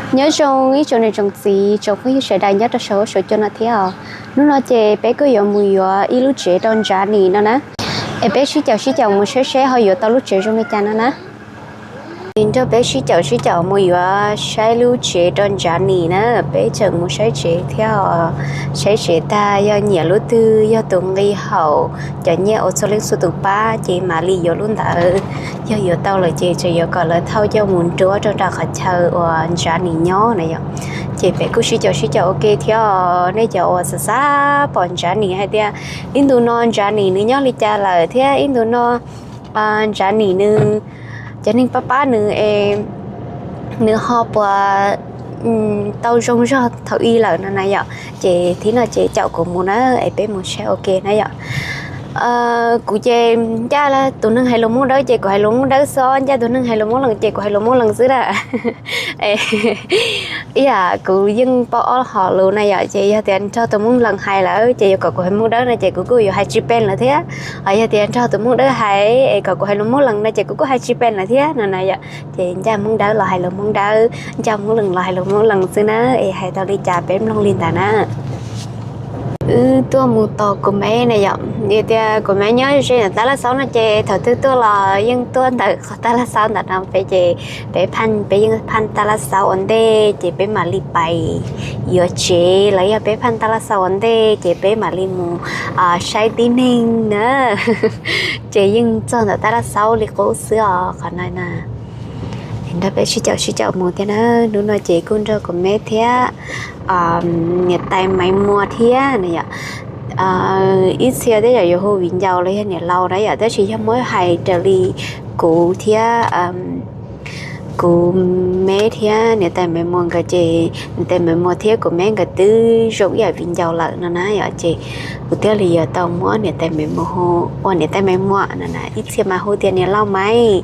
Nyob zoo ib tsoom niam tsoom txiv tsoom phooj ywg sawv daws nyob rau saum huab saum cua no thiab os. Hnub no ces peb kuj yuav mus yuav ib lub tsev rau Ntshav Nim no na. Es peb sib caum sib caum mus saib seb ho yuav tau lub tsev zoo li cas no na. Nrog peb sib caum sib caum mus yuav saib lub tsev rau Ntshav Nim na. Peb tseem mus saib tsev thiab os. Saib tsev tag yog nyiam lub twg yog tus nqi haum, cov nyiaj uas txhua leej txhua tus pab ces mam li yuav lub ntawd. Yog yuav tau lawm ces tseem yuav kom lawv thauj coj mus nruab rau nram qhov chaw uas Ntshav Nim nyob na yom. Ces peb kuj sib caum sib caum ua ke thiab os. Nej cov uas xav xav pom Ntshav Nim hais tias ib ntu no Ntshav Nim nws nyob li cas lawm thiab ib ntu no Ntshav Nim nws, cov neeg pab pab nws es nws ho puas tau zoo zog thaum ub lawm no na yom. Ces thib no ces caum kuv mus na es peb mus saib ua ke na yom. Kuv ces ncaj tus neeg hais lus Hmoob Dawb ces kuv hais lus Hmoob Dawb xwb, ncaj tus neeg hais lus Hmoob Lees ces kuv hais lus Hmoob Lees xwb na. Ib yam kuv yeej paub ob hom lus na yom, ces yog tias nrog tus Hmoob Lees hais lawm ces yuav kom kuv hais Hmoob Dawb no ces kuv kuj yuav hais tsis pees lawm thiab. Ho yog tias nrog tus Hmoob Dawb hais es kom kuv hais lus Hmoob Lees no ces kuv kuj hais tsis pees lawm thiab no na yom. Ces ncaj Hmoob Dawb los hais lus Hmoob Dawb, ncaj Hmoob Lees los hais lus Hmoob Lees xwb na. Es hais tau li cas peb mloog li ntawd na. Wb tuaj mus tos kuv me na yom, tias kuv me nyob ze ntawm tab laj xaub no ces thaum twg tuaj los yeej tuaj ntawm qhov tab laj xaub ntawm no peb ces peb pheej, peb yeej pheej tab laj xaub ua ntej ces peb mam li pais yuav tsev, los yog peb pheej tab laj xaub ua ntej ces peb mam li mus saib tib neeg na. Ces yeej txog ntawm tab laj xaub li qub xwb os qhov no na. Nrog peb sib caum sib caum mus thiab na. Hnub no ces kuj nrog kuv me thiab niam tais Maiv Muas thiab na yom. Ib txhia tej zaum yuav hu viv ncaus los yog niam laus na yom, tab sis yog muab hais raws li kuv thiab kuv me thiab niam tais Maiv Muas nkawd ces niam tais Maiv Muas thiab kuv me nkawd twb zoo ib yam viv ncaus lawm no na yom, ces kuv thiaj li yuav tau muab niam tais Maiv Muas hu ua niam tais Maiv Muas no na. Ib txhia mas hu tias niam laus Maiv.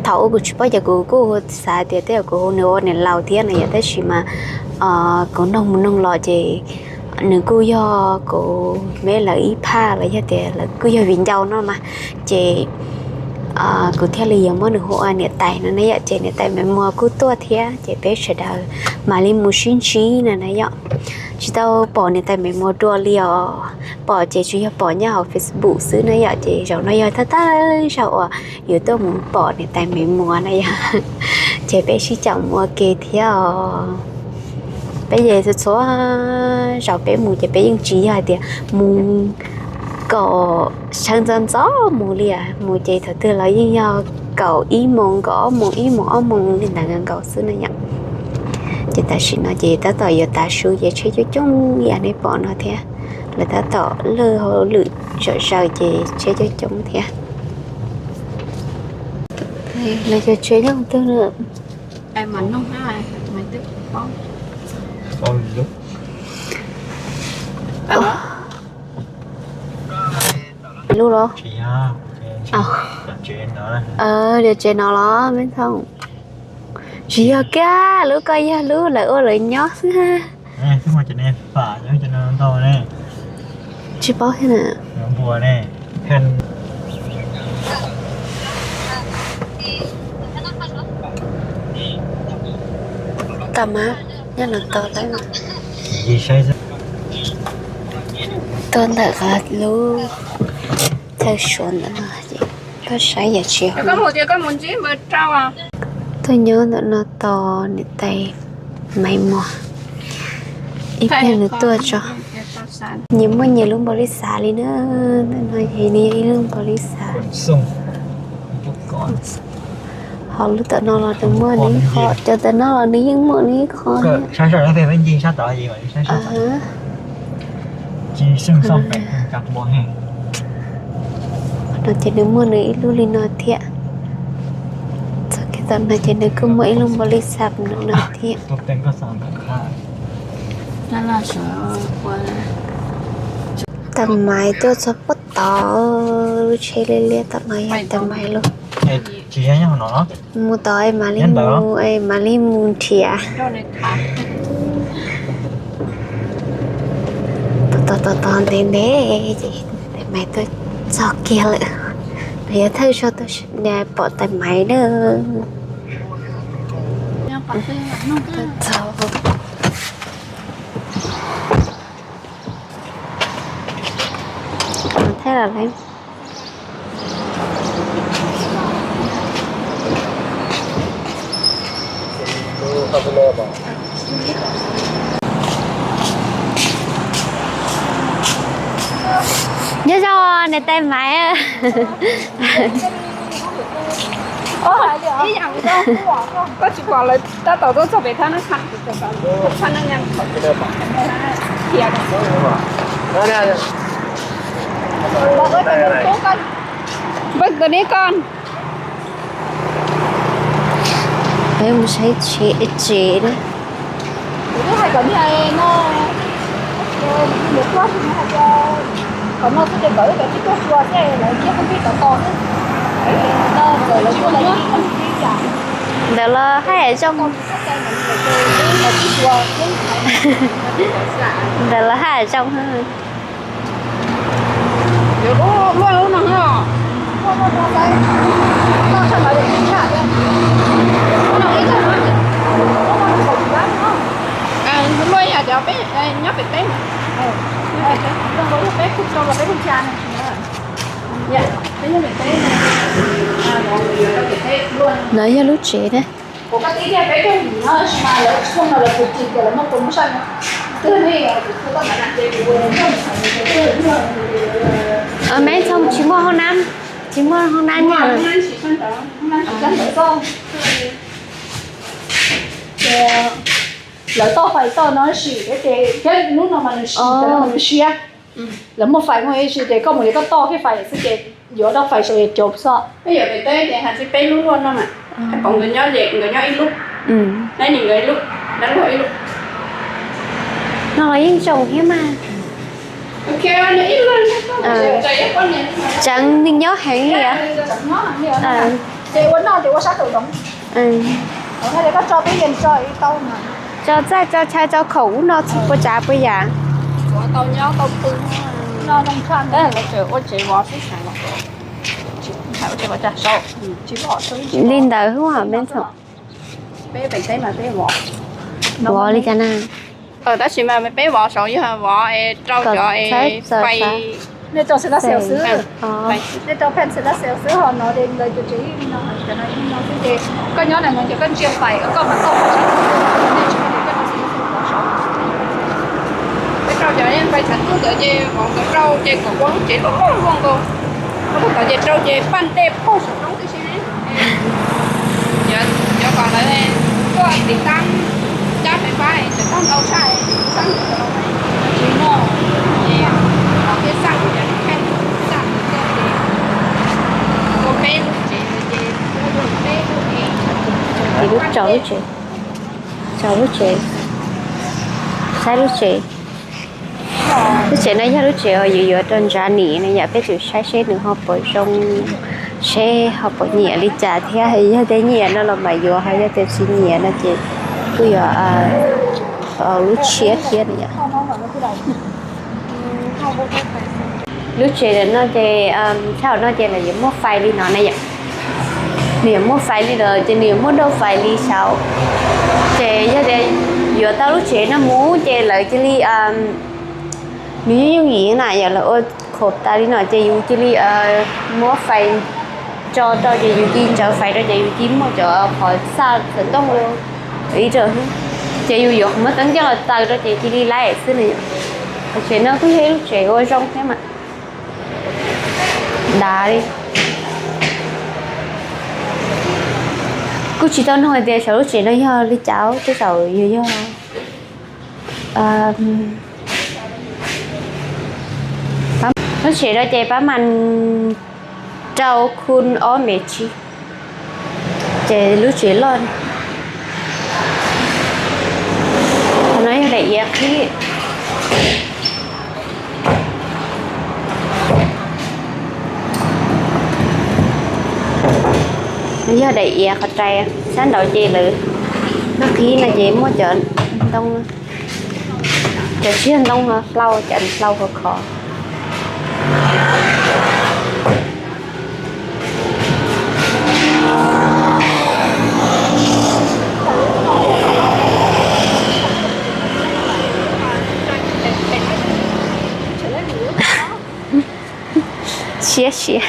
Thaum ub kuv tsis paub ces kuv kuj xav tias tej zaum kuv hu nws ua niam laus thiab no yom, tab sis mas kuv noog mus noog los ces nws kuj yog kuv me lawv ib phaj los yog tias lawv kuj yog viv ncaus no mas, ces kuv thiaj li yuav muab nws hu ua niam tais no na yom. Ces niam tais Maiv Muas kuj tuaj thiab ces peb sawv daws mam li mus sib ntsib no na yom. Tsis tau pom niam tais Maiv Muas dua li os, pom ces tsuas yog pom nyob hauv Facebook xwb na yom. Ces zaum no yog thawj thawj zaug uas yuav tuaj mus pom niam tais Maiv Muas na yom. Ces peb sib caum mus ua ke thiab os. Peb ces txhua txhua zaus peb mus ces peb yeej tsis yog hais tias mus kom sawv ntxov ntxov mus li, mus ces thaum twg los yeej yog kaum ib moos, kaum ob moos, ib moos ob moos li ntawd nkaus xwb na yom. Ces tam sim no ces tab tom yuav tav su ces tsheb coob coob ib yam nej pom no thiab. Lawv tab tom lawj hauj lwm zom zaws ces tsheb coob coob thiab. Lawv cov tsheb nyob twg na? Lub los? Liam tsev no los me thooj? Tsis yog kiag, lub ko yog lub lawv ua lawv nyob xwb. Tsis paub thiab na. Tam mas nyob no tos lawm. Tuaj ntawm qhov lub chaw suav ntawm no ces koj saib yam tsis, tuaj nyob ntawm no tos niam tais Maiv Muas. Ib pliag nws tuaj tso. Nyias muaj nyias lub npaum li xav li na. Ntawm no ces nws yog ib lub npaum li xav. Ho lub tom no los nws muaj nws ib qho, cov tom no los nws yeej muaj nws ib qho. No ces nws muaj nws ib lub li no thiab. Txoj kev tom no ces nws kuj muaj ib lub npaum li xav no thiab. Tais Maiv tuaj txog pob tod, lub tsheb liab liab tom no yog tais Maiv lub. Mus tod es mam li mus, es mam li mus nrhiav. Tos tos tos ntev ntev ces tais Maiv tuaj txog kiag lawm. Yog thawj zaug tuaj pom tais Maiv na. Txog, txog. Thaij los lawm. Nyob zoo, niam tais Maiv. Ib yam li koj, koj tsis pom lawv tab tom tuaj txog pem thab na, thab na, npawg tus neb koj. Peb mus saib tsev, tsev na. Kuv twb hais kom niag no, niam tuaj tsis hais tias kom no xwb ces kom wb cov tsis tuaj xyuas xwb, lawv ciaj tub npij tod tos xwb. No txawm lawv tuaj lawv tsis tuaj ib yam. Ntawd los haj yam zoo. Ntawd los haj yam zoo. Yuav lub luaj lub no os. Luaj ib yam cov peb nyob pem teb. Peb kuj tau los peb kuj tsa no. No yog lub tsev na. Meb txhob, tsis muaj hoob nab, tsis muaj hoob nab nyiaj. Lawv toj fais toj no sim thiab ces thiab lub no mas nws sim, nws siab. Lawv muaj fais muaj ib si ces koj mus ces koj toj kiag fais xwb ces yuav doj fais saum cov xwb. Peb yuav pem teb ces hais tsis peb lub luaj no mas, pom nkawd nyob ces nkawd nyob ib lub, neb nim nkawd ib lub, dab laug ib lub. No los yeej zoo thiab mas. Tseev nws nyob heev li. Ces ua noj ces ua sab saum zoov. Tso txaij tso chaw tso khoom ub no tsis puas tsav puas yam. Li ntawd hwb me ntxhoo. Vov li cas na? Tab sis mas peb vov saud yog vov rau cov fais. Nej rau xev laj xev xwb. Nej rau pheej xev laj xev xwb ho no ces lawv cov tsev yeej li no, cov no yeej li no xwb ces koj nyob na no ces koj ntsia fais koj mam toj fais sab, nej tsis muaj ces koj rau xev laj xev vov saud. Peb rau cov fais tshav ntuj ntawd ces vov nkawd rau ces kom ua lub tsev loj loj luaj nkaus. Ua lub tod ces rau ces paj dej pog saum roob tib si. Cov kom lawv tuaj tiv tab cab fais fab es tseem tau ntau tshaj, xab tsis muaj, ces thiaj xaj cov lub kheej xaj ces ua peb lub tsev ces peb lub tsev, tsaus lub tsev, saib lub tsev. Lub tsev no yog lub tsev uas yuav yuav rau ntsa nim no yom, peb tsum saib seb nws ho puas zoo, seb ho puas nyiam li cas thiab, yog tias nyiam no los mam yuav, ho yog tias tsis nyiam no ces kuj yuav lub tshiab thiab no yom. Lub tsev no ces thaum no ces lawv yuav muaj fais li no na yom. Nws yuav muaj fais li lawm ces nws yuav muaj doj fais li saud. Ces yog tias yuav tau lub tsev no mus ces lawv cia li, nws yeej yooj yim na yom, lawv ua khoom tas li no ces yus cia li muab fais tso rau ces yus cia li ntsaws fais rau ces yus cia li muaj cov qhov xaj xov tooj ib rau, ces yus yuav qhov muaj teeb coj los taws rau ces cia li laib xwb na yom. Qhov tsev no kuj yog ib lub tsev ua zoo thiab mas. Dav li. Kuj tsis tau noog hais tias saum lub tsev no yog li cas, tej zaum yog, yog lub tsev no ces pab mas rau khun ob mev tsib, ces lub tsev loj. Qhov no yog daim iav qhib. Yog daim iav qhov rais, sab nraud ces lawv noj qhib no ces muaj cov ntoo, cov tsiaj ntoo hlau, cov hlau khov khov. Siab siab.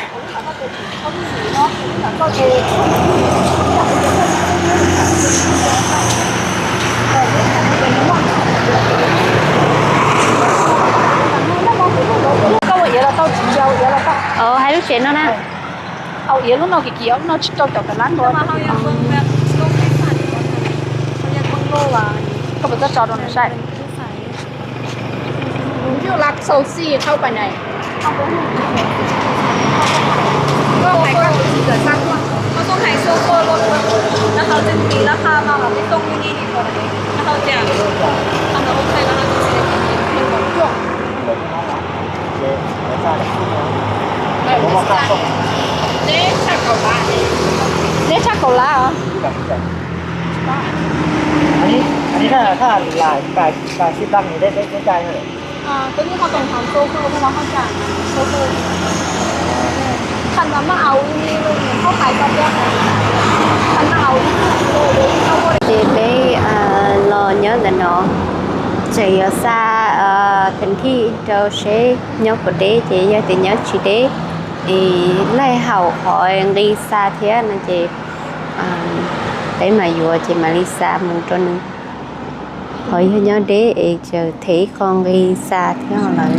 Hais lub tsev no na. Koj puas txawj tso rau nws saib? Neb tshaj kaum lab os. Ces peb los nyob ntawm no, tseem yuav xa teev thij rau seb nyob puas deb, ces yog tias nyob tsis deb es laij haum qhov nqi xa thiab no ces peb mam yuav ces mam li xa mus rau nws. Qhov yog nyob deb es tseem them ib qho nqi xa thiab lawv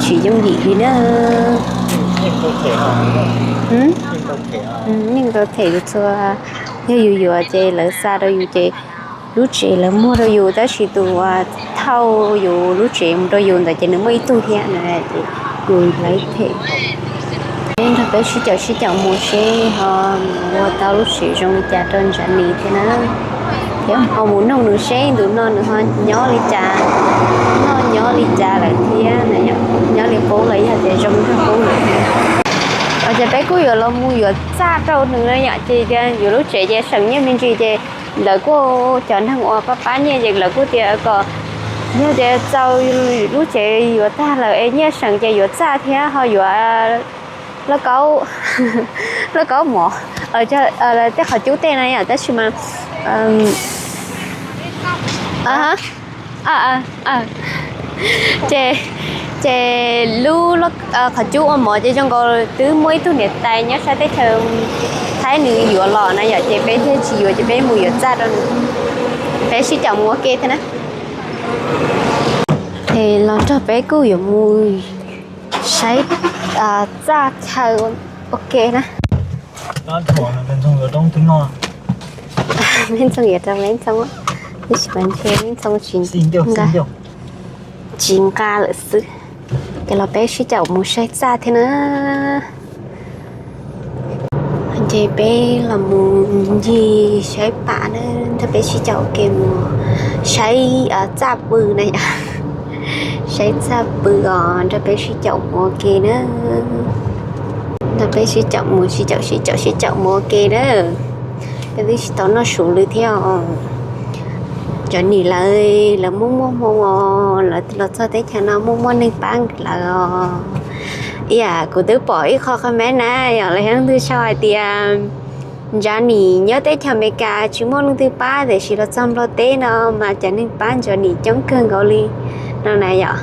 tsis yooj yim li na. Yeej tau them txhua, yog yus yuav ces lawv xa rau yus ces lub tsev lawv muag rau yus, tab sis tus thauj yus lub tsev mus rau yus ntawd ces nws muaj ib tug thiab na, ces yus lawv them. Peb nrog peb sib caum sib caum mus seb ho mus ua tau lub tsev zoo li cas rau Johnny thiab na. Thiab ho mus noog nws seb ntu no nws ho nyob li cas, noj nyob li cas lawm thiab, nyob li qub los yog tias zoo nrog qub lawm thiab. Ces peb kuj yuav los mus yuav txaj rau nws na yom, ces tias yuav lub tsev ces seem nyiaj me ntsis ces lawv kuj, cov neeg uas pab pab nyiaj ces lawv kuj tias kom yog tias txaus lub tsev yuav tag lawm es nyiaj seem ces yuav txaj thiab ho yuav lauj kaub, lauj kaub mov, tej qhov cub tej na yom, tab sis mas ces, ces lub qhov cub ua mov ces zoo nkaus twb muaj ib tug niam tais nyob sab teb chaws Thaib nws yuav los na yom, ces peb thiaj tsis yuav ces peb mus yuav txaj rau nws. Peb sib caum mus ua ke thiab na. Es los nrog peb kuj yuav mus saib txaj chaw ua ke na. Meb Ntxoog yuav rau Meb Ntxoog, tab sis mas ntshe Meb Ntxoog tsis nqa, tsis nqa lawm xwb. Ces los peb sib caum mus saib txaj thiab na. Ces peb los mus ncig saib pam na, nrog peb sib caum ua ke mus saib txaj pw na yom. Saib txaj pw os, nrog peb sib caum mus ua ke na. Nrog peb sib caum mus, sib caum sib caum sib caum mus ua ke na. Peb twb tsis tau noj su li thiab os. Cov nim lawv, lawv muaj muaj hmoo os, lawv los txog teb chaws no muaj muaj neeg pab lawv os. Ib yam kuv twb pom ib qho comment na, yog lawv leej twg sau hais tias Johnny nyob teb chaws Amelikas tsis muaj leej twg pab, tiam sis los txog Nplog teb no mas cov neeg pab Johnny coob kawg nkaus li no na yom.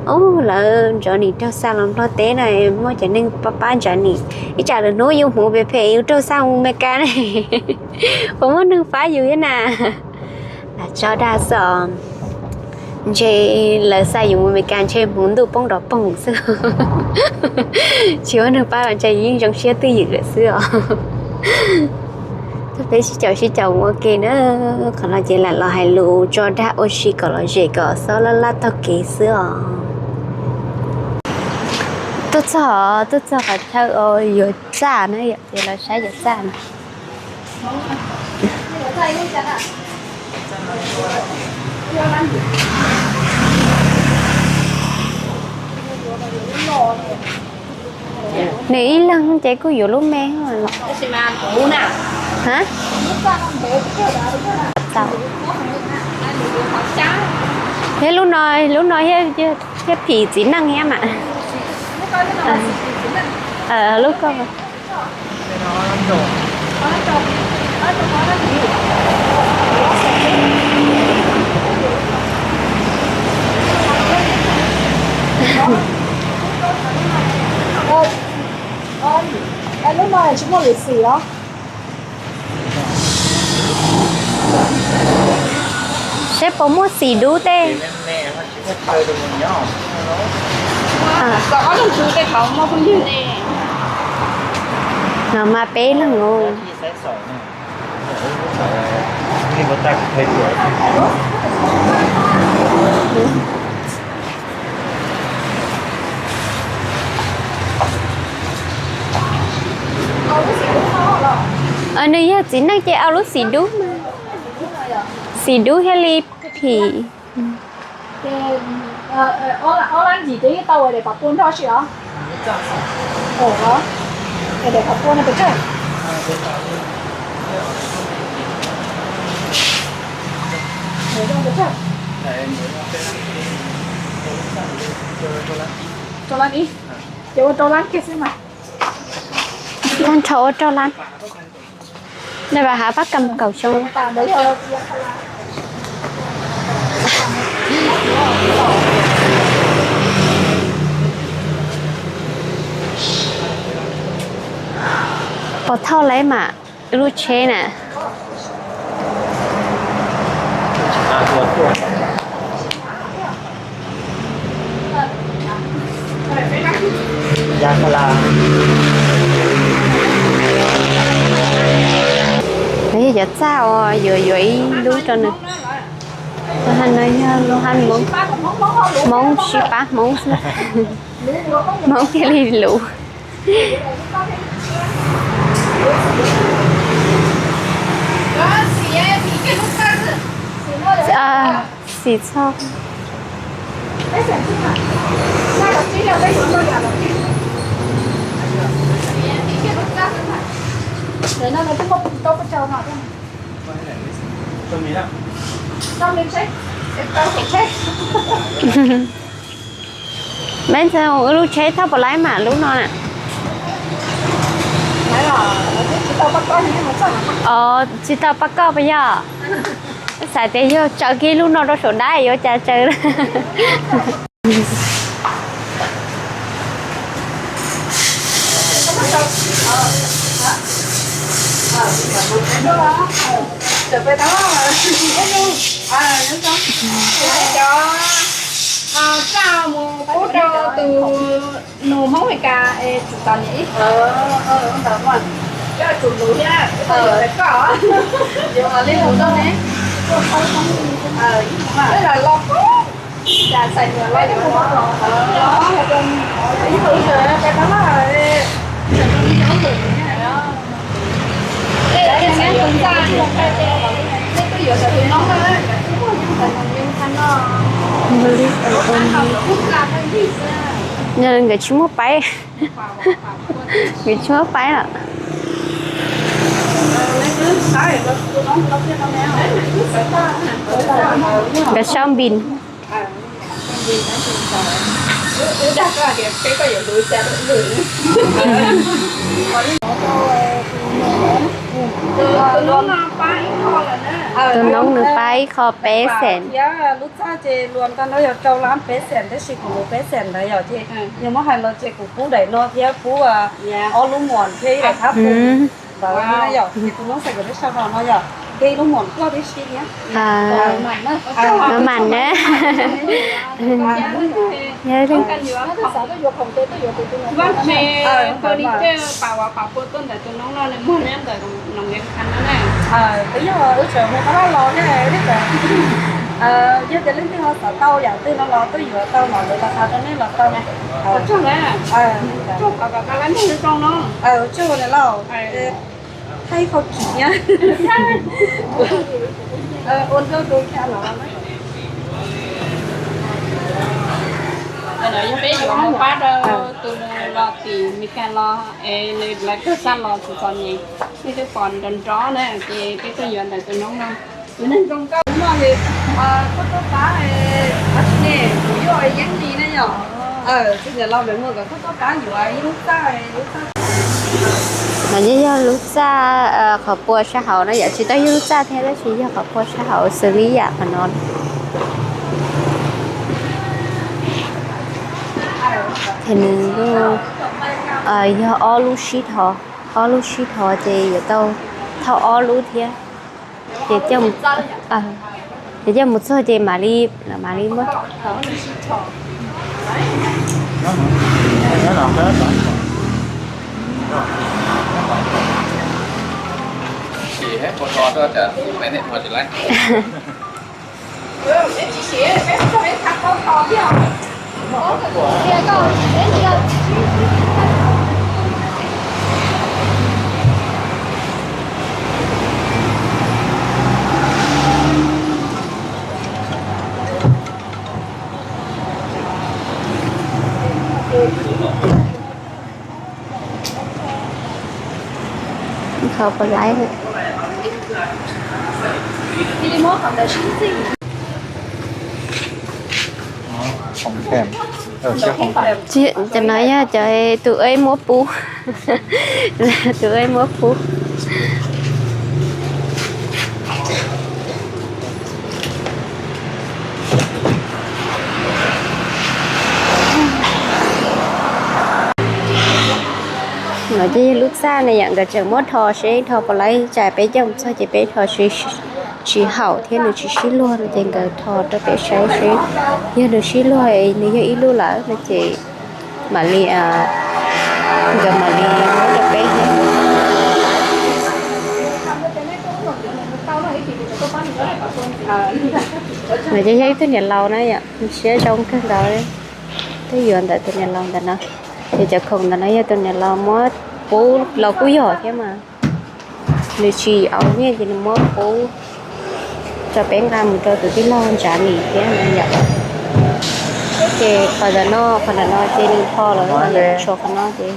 Ub, lawv Johnny raug xa los Nplog teb no muaj cov neeg pab pab Johnny, ib tsam lwm hnub yus hmoov phem phem yus raug xa mus Amelikas ne, puas muaj neeg pab yus thiab na? Tso dag xwb os. Ntshe lawv xa yus mus Amelikas ntshe hmoov ntuj poob nrov poog xwb. Tsis muaj neeg pab los ntshe yeej zoo siab twj ywm lawm xwb os. Nrog peb sib caum sib caum mus ua ke na. Qhov no ces lam los hais lus tso dag ua si kom lom zem kom xob laj laj taug kev xwb os. Tuaj txog, tuaj txog qhov chaw yuav txaj na yom, ces los saib yuav txaj na. Nws ib leeg ces kuj yuav lub me los. Ha? Thiab lub no, lub no thiab phim txiv neej thiab mas. Lub ko. Xim os. Seb puas muaj xim dub tej. No mas peb leeg os. Nws yog txiv neej ces au lub xim dub mas. Xim dub thiaj li phim. Ob lab ntsis ces yeej tau daim pam pua nrog si os. Daim pam pua no pes tsawg? Rau lab ib, ces ua rau lab kiag xwb mas. Tag nrho ua rau lab. Naj vas hav pab kam kaum xyoo. Pov thauj lawv mam lub tsheb na. Yog cov txaj uas yuav yuav ib lub rau nws. Lub hab no yog lub hab Hmoob, Hmoob sib pab Hmoob xwb. Hmoob thiaj li luv. Xim txho. Meb ntxhais, wb lub tsheb thauj puas laib mam lub no na? Os, tsis tau pab koj puas yog? Xav tias yog tsaws kiag lub no rau saum dab yuav cas tsaws. Cov txaj mus pub rau tus nus Hmoob Mes Kas es tsis tau niam ib. Coj tus lus thiab, koj yuav li lus no ne. Los los, cas xais los yuav los. Nkawd tsis muaj paib. Nkawd tsis muaj paib lawm. Nkawd sau npis. Tus noob nws pab ib qho peb xees. Lub txaj ces luag ntawd yog rau lab peb xees, tab sis kuv lub peb xees ntawd yog ces yog muab hais los ces kuv pub daim no thiab pub ob lub muam thiab ib daim thab pus ntawd yom, ces tus noob xav kom peb sau los no yom, thiab ib lub muam koj tib si thiab. Mam na. Yog tias leej twg ho xav tau yam twg no los tuaj yuav tau mas lawv los xav rau nej los tau na. Tsuag na lauj, thaij qhov kim na. Ua nrauj tus ca los. Yog peb yuav mus pab rau tus nus los tim Mes Kas los es nws lawv kawg xaj los tsis txom nyem, nej twb pom nrov nrov na, ces peb tuaj yuav ntawm tus noob no. Tus neeg zoo nkauj no es koj tuaj pab, kuv yog Yeeb Lis na yom. Txiv niam los mam muag kom koj tuaj pab yuav ib lub txaj, lub txaj. No yeej yog lub txaj qhov pua sab hauv no yom, tsis tau yog lub txaj thiab tab sis yog qhov pua sab hauv xws li yam qhov no. Ces nws yog ob lub sib dhos. Ob lub sib thov ces yuav tau thauj ob lub thiab. Ces coj mus, ces coj mus txog ces mam li, mam li muab. Kho pos laib. Cov no yog cov tus eb muab pub, tus eb muab pub. No ces yog lub txaj ne yom, nkawd tseem muab rho seb rho puas laib, tsam peb coj mus txog ces peb rho tsis haum thiab nws tsis sib luag no ces nkawd rho rau peb saib seb yog nws sib luag, nws yog ib lub lawm no ces mam li, nkawd mam li muab rau peb thiab. No ces yog ib tug niam laus na yom, siab zoo kawg nkaus. Twb yuav ntawm tus niam laus ntawm no, ces cov khoom ntawm no yog tus niam laus muab pub, los kuj yog thiab mas. Nws tsis au nyiaj ces nws muab pub rau peb nqa mus rau tus tij laug Ntsav Nim thiab no yom. Ces qhov ntawm no, qhov ntawm no ces nws rho lawm, tshuav qhov no ces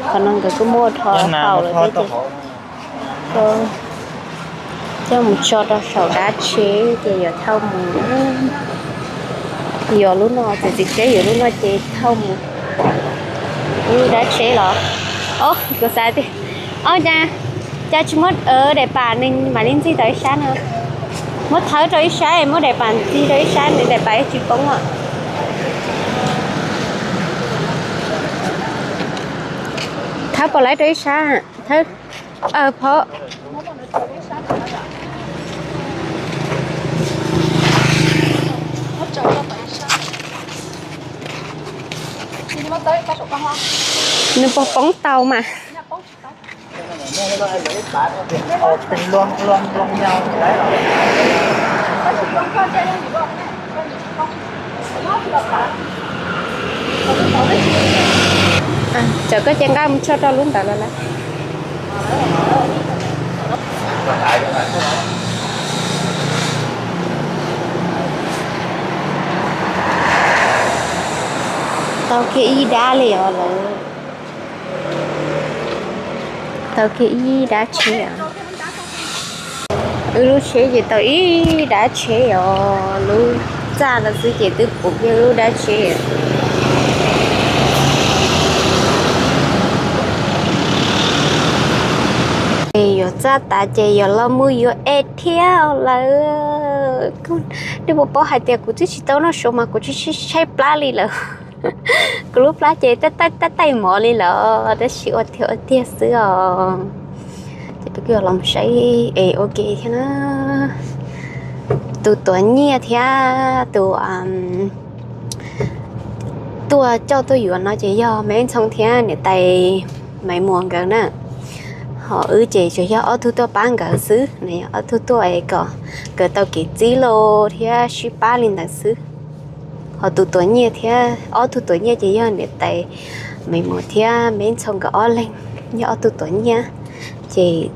qhov no nkawd kuj muab rho haum lawm thiab ces coj mus tso rau saum dab tsheb ces yuav thauj mus. Yuav lub no, txiv txiv teb yuav lub no ces thauj mus lub dab tsheb los. Kuv xav tias, o, cas, cas tsis muab daim pam nws mam li ntxig tau ib sab no. Muab thawb rau ib sab, muab daim pam ntxig rau ib sab, nws daim pam tsis poob os. Thawb puas laib rau ib sab, thawb, phob. Nws puas poob tau mas. Txawm koj ces nqa mus tso rau lub ntawd los lawm. Tau kiag ib dab li os lawm. Tau kiag ib dab tsheb os. Wb lub tsheb ces tau ib dab tsheb os, lub txaj ntawd xwb ces twb puv kiag lub dab tsheb. Es yuav txaj tas ces yuav los mus yuav es thiab lawm. Nej puas paub hais tias kuv twb tsis tau noj su mas kuv twb tshaib plab li lawm. Kuv lub plab ces taij taij mov li lawm, tab sis ua tiag ua tiag xwb os. Ces peb kuj yuav los saib es ua ke thiab na. Tus tuav nyiaj thiab tus tuaj coj tuaj yuav no ces yog Meb Ntxhoo thiab niam tais Maiv Muas nkawd na. Ho wb ces tsuas yog ob tug tuaj pab nkawd xwb, ob tug tuaj es kom nkawd tau kev txib los thiab sib pab li ntawd xwb. Ho tus tuav nyiaj thiab, ob tug tuav nyiaj ces yog niam tais Maiv Muas thiab Meb Ntxhoo nkawd ob leeg, yog ob tug tuav nyiaj. Ces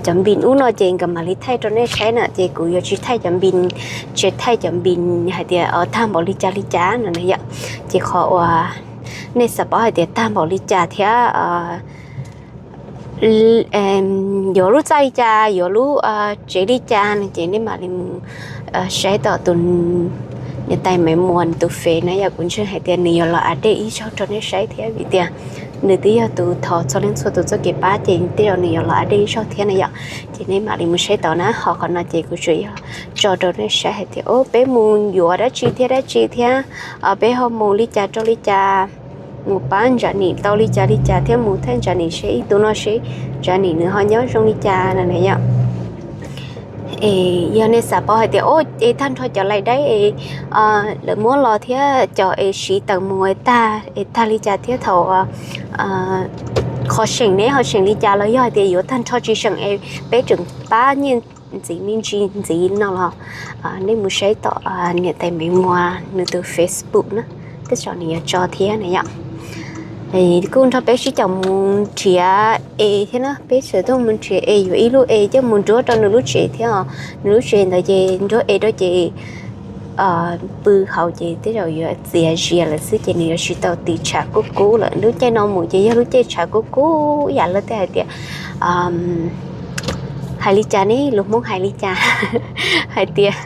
cov npis ub no ces nkawd mam li thaij rau nej saib na, ces kuv yuav tsis thaij cov npis, tsis thaij cov npis hais tias tag npaum li cas li cas no na yom. Ces qhov uas nej xav paub hais tias tag npaum li cas thiab yuav lub txaj li cas, yuav lub tsev li cas no ces nej mam li mus saib tom tus niam tais Maiv Muas tus Fev na yom. Kuv ntseeg hais tias nws yuav los update ib zaug rau nej saib thiab vim tias nws twb yog tus thov txhua leej txhua tus txoj kev pab ces tej zaum nws yuav los update ib zaug thiab na yom. Ces nej mam li mus saib tau na, ho qhov no ces kuv tsuas yog tso rau nej saib hais tias o peb mus yuav dab tsi thiab dab tsi thiab, peb ho mus li cas rau li cas. mus pab Ntshav Nim tau li cas li cas thiab mus thaij Ntshav Nim seb ib tug no seb Ntshav Nim nws ho nyob zoo li cas no na yom. Es yog nej xav paub hais tias, o, es tag nrho cov lais daib es lawv muab los thiab cov es siv tawm mus es tag es tag li cas thiab thaum qhov seem ne ho seem li cas los yog hais tias yuav tag nrho tsis seem es peb tseem pab nyiaj ntxiv me ntsis ntxiv no los nej mus saib tom niam tais Maiv Muas nws tus Facebook na, tej zaum nws yuav tso thiab na yom. Kuj nrog peb sib caum mus nrhiav es thiab na, peb txawm tuaj mus nrhiav es yuav ib lub es coj mus nruab rau nws lub tsev thiab os. Nws lub tsev ntawd ces nruab es rau ces pw hauv ces tej zaum yuav txias zias lawm xwb ces nws yuav tsis tau tiv tshav kub kub lawm. Lub caij no mus ces yog lub caij tshav kub kub ib yam li tej hais tias, hais li cas ne, lus Hmoob hais li cas, hais tias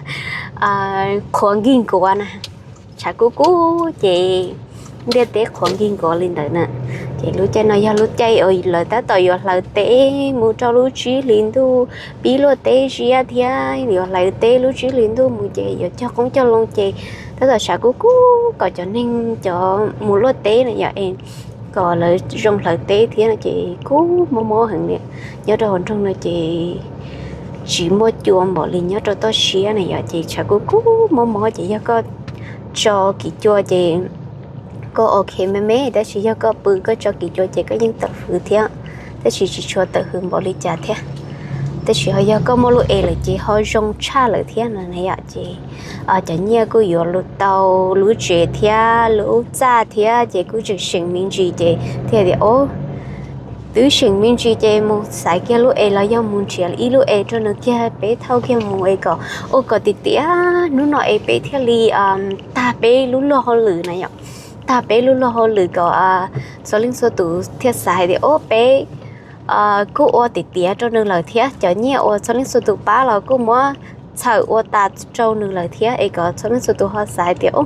qhuav nkig nkuav na, tshav kub kub ces ntiaj teb qhuav nkig nkuav li ntawd na. Ces lub caij no yog lub caij uas lawv tab tom yuav hlawv teb mus rau lub tsib hlis ntuj, pib luaj teb ziab thiab yuav hlawv teb lub tsib hlis ntuj mus ces yuav cog qoob cog loo ces tab tom tshav kub kub kom cov neeg cov mus luaj teb na yom, es kom lawv zoo hlawv teb thiab no ces kub mob mob heev li. Nyob rau hauv nroog no ces tsis muaj cua npaum li nyob rau toj siab na yom, ces tshav kub kub mob mob ces yog koj tso kiv cua ces koj ok me me, tab sis yog koj pw koj tso kiv cua ces koj yeej tawm hws thiab, tab sis tsis tshua tawm hws npaum li cas thiab. Tab sis ho yog koj muaj lub es lawm ces ho zoo tshaj lawm thiab no na yom. Ces cov nyiaj kuj yuav tau lub tsev thiab lub txaj thiab ces kuj tseem seem me ntsis ces thiaj tias, o, twb seem me ntsis ces mus xaiv kiag lub es los yog mus nrhiav ib lub es rau nws kiag peb thauj kiag mus es kom ua kom tiav tiav hnub no es peb thiaj li tag peb lub luag hauj lwm na yom. Tag peb lub luag hauj lwm kom txhua leej txhua tus thiaj xav hais tias, o, peb kuj ua tiav tiav rau nws lawm thiab, cov nyiaj uas txhua leej txhua tus pab los kuj muab txhawm ua tas rau nws lawm thiab es kom txhua leej txhua tus ho xav hais tias, o,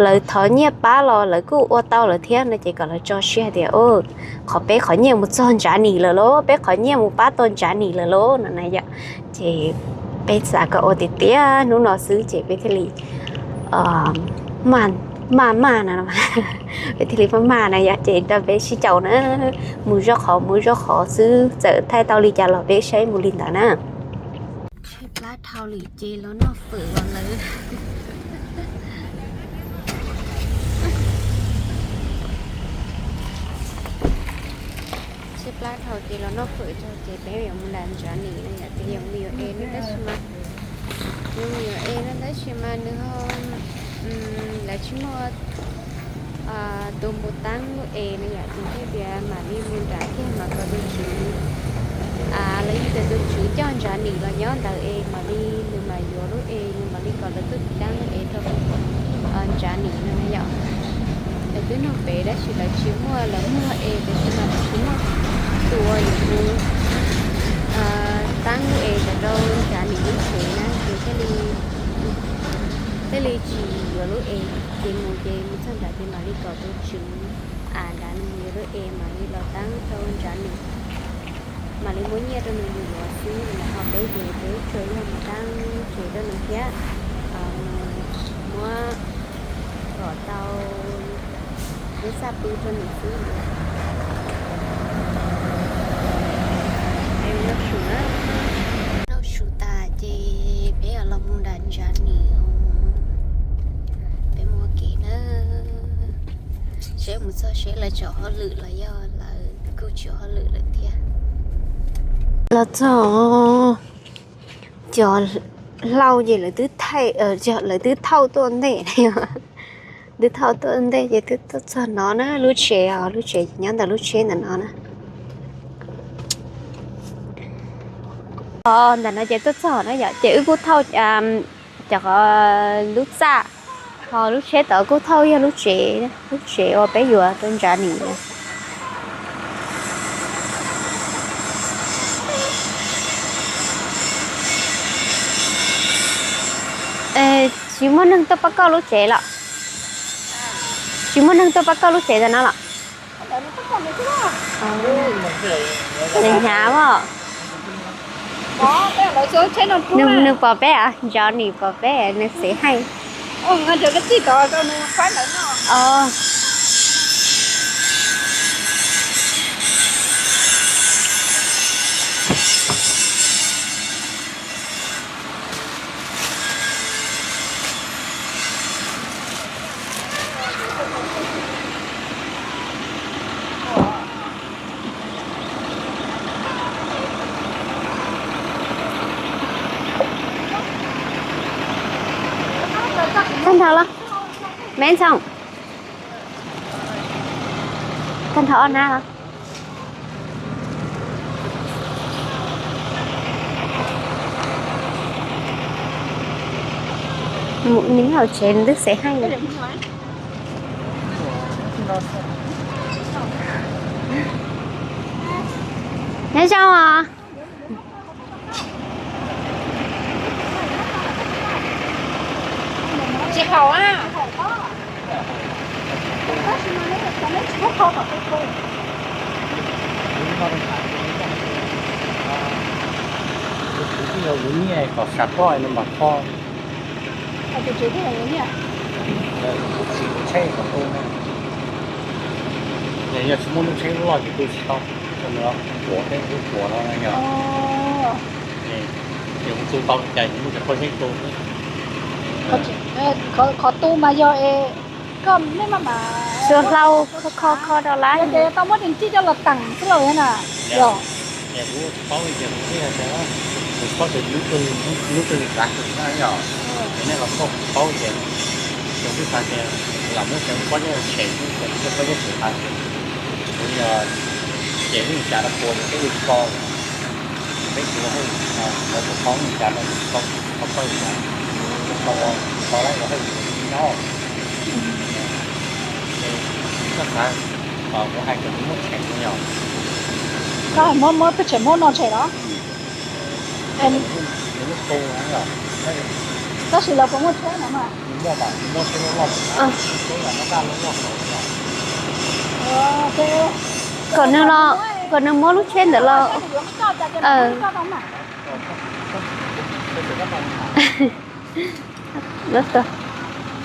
lawv thov nyiaj pab los lawv kuj ua tau lawm thiab no ces kom lawv tso siab hais tias, o, qhov peb qhov nyiaj mus txog Ntshav Nim lawm lauj, peb qhov nyiaj mus pab tau Ntshav Nim lawm lauj no na yom. Ces peb xav kom ua tiav tiav hnub no xwb ces peb thiaj li maj maj na, peb thiaj li maj maj na yom. Ces nrog peb sib caum na, mus zoj qhov mus zoj qhov xwb, txawm thaij tau li cas los peb saib mus li ntawd na. Tshaib plab dhau lawm ces los noj fawm los lawm. Tshaib plab dhau ces los noj fawm tso ces peb yuav mus nram Ntshav Nim no yom, ces yuav mus yuav es no tab sis mas, yuav mus yuav es no tab sis mas nws ho, lawv tsis muaj tus mus taab lub es no yom, ces thiaj tias mam li mus nram kiag mas kom tus tswv, los yog tias tus tswv coj Ntshav Nim los nyob ntawd es mam li nws mam yuav lub es nws mam li kom lawv tuaj taab lub es rau Ntshav Nim no na yom. Lawv twb nug pem tab sis lawv tsis muaj, lawv muag es tiam sis mas lawv tsis muaj tus uas yuav mus taab lub es ntawd rau Ntshav Nim lub tsev na ces thiaj li, thiaj li tsis yuav lub es, ces mus ces mus txog nrad ces mam li kom tus tswv av nrad nws mus yuav lub es mam li los taab rau Ntshav Nim, mam li muab nyiaj rau nws mus yuav xwb. Ho peb ces peb tsuas yog mus taab tsev rau nws thiab muab kom tau lub txaj pw rau nws xwb. Noj su tas ces peb los mus nram Ntshav Nim, peb mus ua ke na. Seb mus txog seb lawv tsaum hauj lwm los yog lawv kuj tsis hauj lwm lawm thiab. Los txog cov hlau ces lawv twb thaij, lawv twb thauj tuaj ntej, twb thauj tuaj ntej ces twb tuaj txog no na, lub tsev os, lub tsev nyob ntawm lub tsheb ntawm no na. Ntawm no ces tuaj txog na yom, ces wb kuj thauj cov lub txaj, ho lub tsheb tod kuj thauj yog lub tsev, lub tsev uas peb yuav rau Ntshav Nim na. Tsis muaj neeg tuaj pab koj lub tsev los? Tsis muaj neeg tuaj pab koj lub tsev ntawm no los? Hnyav os. Nws pom peb, Ntshav Nim pom peb nws xav hais. Ov, nws pom peb, nws xav hais. Ov, Thau los, Meb Ntxhoo, koj nrog ob nab los. Mus nyob hauv tsev twb xev heej. Nyob zoo os. Tsis haum a. Tus twg yog yuav nyiaj kom sam koj no mas kho. Tus twg yog yuav nyiaj? Tsis tsheb kom tu na. Yog tsis muaj lub tsheb loj ces tu tsis tau. Ua teb ua puas no yog. Ces mus tu tau li cas ces muaj tsis kho tsheb tu. Qhov tu mas yog es koj mej maj mam xua hlau kho kho rau lawm ces tau muab dees cij coj los teem xwb los na. Yog. Ces kuv tsis paub li ces kuv twb yog tias, kuv tsis paub tias lub twg li txav hwm na yog. Ces nej los koj paub ces, ces twb xav tias lam muab cov pob zeb tshem, cov pob zeb tshem tas ces kuv yog ces lub cas no puas ces peb ua tsis tau. Peb tsis ua hauj lwm, lawv tus qhov lub cas no tsis tau, tsis tau kho li cas, tsis tau, tsis tau lawv ua hauj lwm nyob. Ces koj xav kom kuv hais tias kuv muab tshem no yog. Koj muab, muab peb tshem, muab no tshem los? Tab sis lawv puas muaj tsheb no mas? Kom nws los, kom nws muab lub tsheb ntawd los.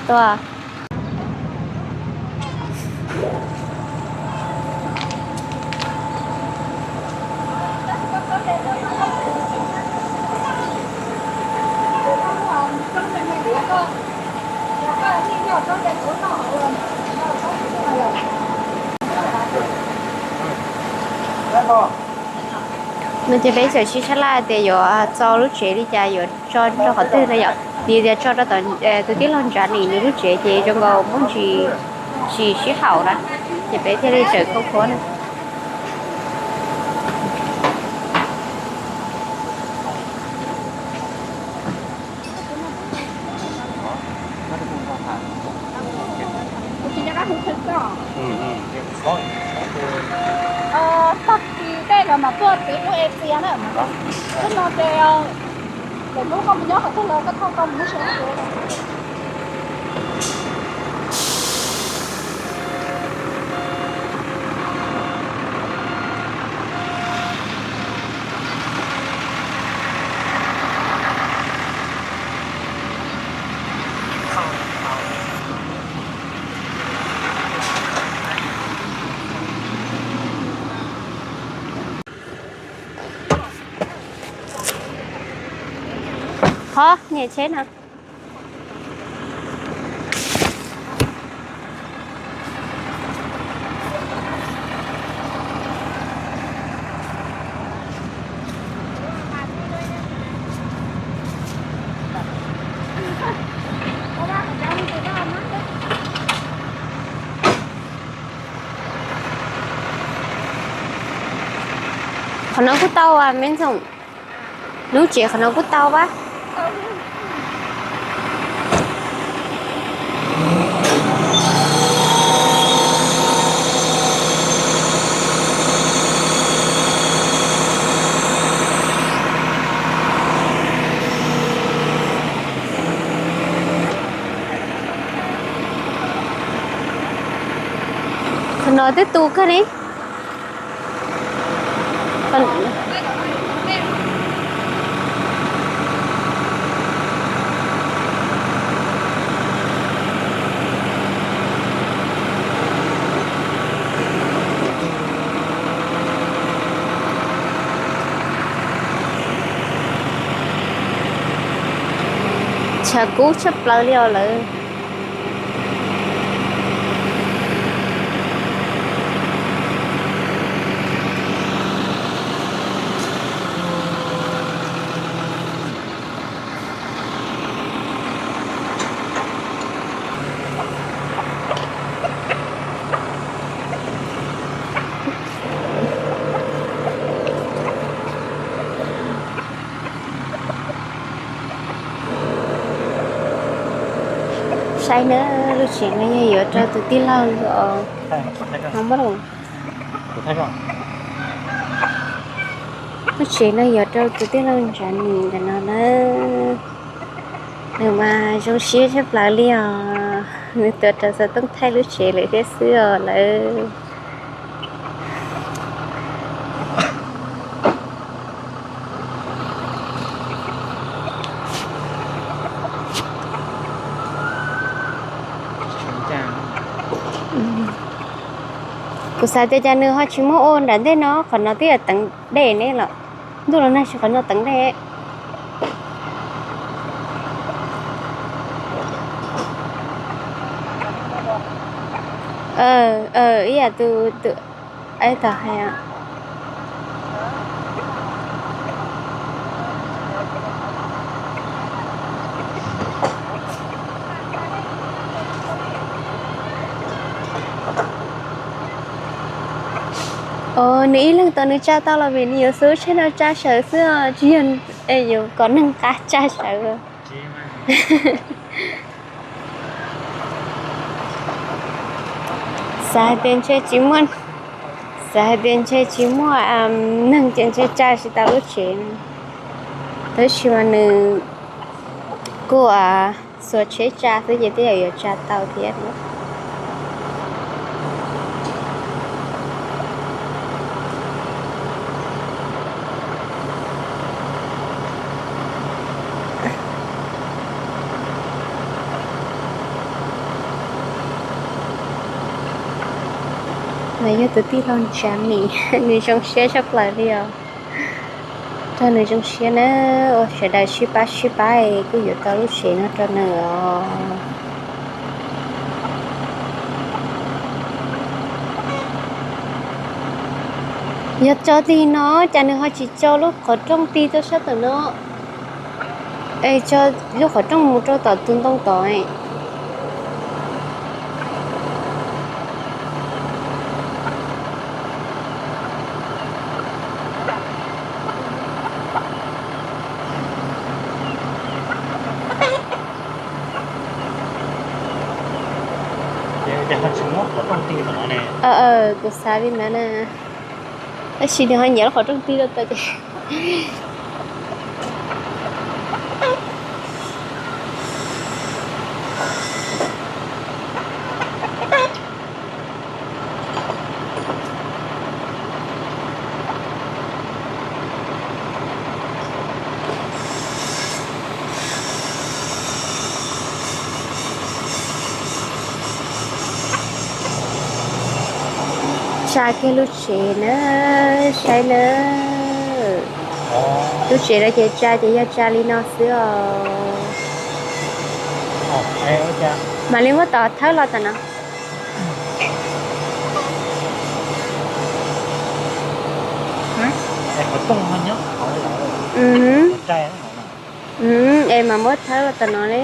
Tua. No ces peb txawm sib sab laj tias yuav txo lub tsev li cas, yuav tso rau qhov twg no yom. Vim tias tso rau tom tus tij laug Ntsav Nim nws lub tsev ces zoo nkaus muaj ntsis tsis sib haum na, ces peb thiaj li tawm khoob khuab na. Tag kis tej los mas tuaj txiv lub e txias na. Hnub no ces lwm hnub koj mus nyob qhov twg los koj thauj tau mus lub tsev. Qhov nyem tsheb na. Qhov no kuj tau as me ntxoom. Lub tsev qhov no kuj tau pab. Qhov no twb tu kawg li. Tshav kub tshaj plaws li os lawm. Taib na, lub tsev no yog yuav rau tus tij laug os. Lub tsev no yuav rau tus tij laug Ntsav Nim ntawm no na. Nws mas zoo siab tshaj plaws li os, nws tuav rawv xov tooj thaij lub tsev lawm thiab xwb os lawv. Kuv xav tias cas nws ho tsis muab ua nram ntej no, qhov no twb yog teev dej ne los. Ntuj los nag tsis qhov no teev dej. Ib yam tus tus ib tog hais. Os, nws ib leeg tau nws tsa tau los vim nws yuav xub tsheb no tsa sawv xwb os, tsis yog yuav kom neeg qab tsa sawv. Xav hais tias ntshe tsis muaj, xav hais tias ntshe tsis muaj neeg ces ntshe tsa tsis tau lub tsev no. Tab sis mas nws kuj xuas tsheb tsa xwb ces twb yog yuav tsa tau thiab. Nws yog tus tij laug Ntsav Nim, nws zoo siab tshaj plaws li os. Rau nws zoo siab na, ua sawv daws sib pab sib pab es kuj yuav tau lub tsev no rau nws os. Yog tso li no, cas nws ho tsis tso lub qhov rooj tig rau sab tom no, es tso lub qhov rooj mus rau tom tus ntoo tod. Kuv xav li ntawd na. Tab sis nws ho nyiam lub qhov rooj tig rau tod ces Tsa kiag lub tsev na, saib na. Lub tsev no ces tsa ces yog tsa li no xwb os. Mam li muab tod thawb los tom no. Es mas muab thawb los tom no li.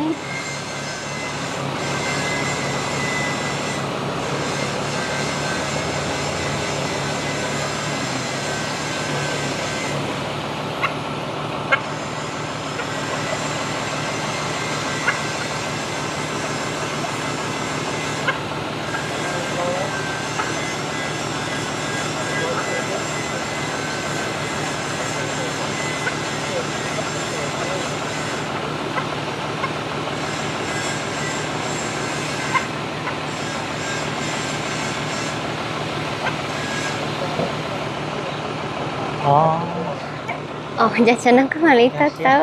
Os, cas tsam no koj mam li thawb tau.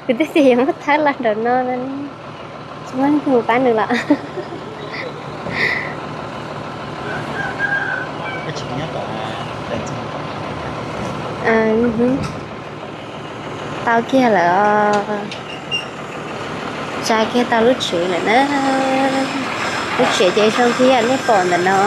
Kuv twb tias yuav muab thawb los nraum no no ne. Tsis muaj leej twg mus pab nws los. Tau kiag lawm. Tsa kiag tau lub tsev lawm na. Lub tsev ces zoo thiab nej pom ntawm no.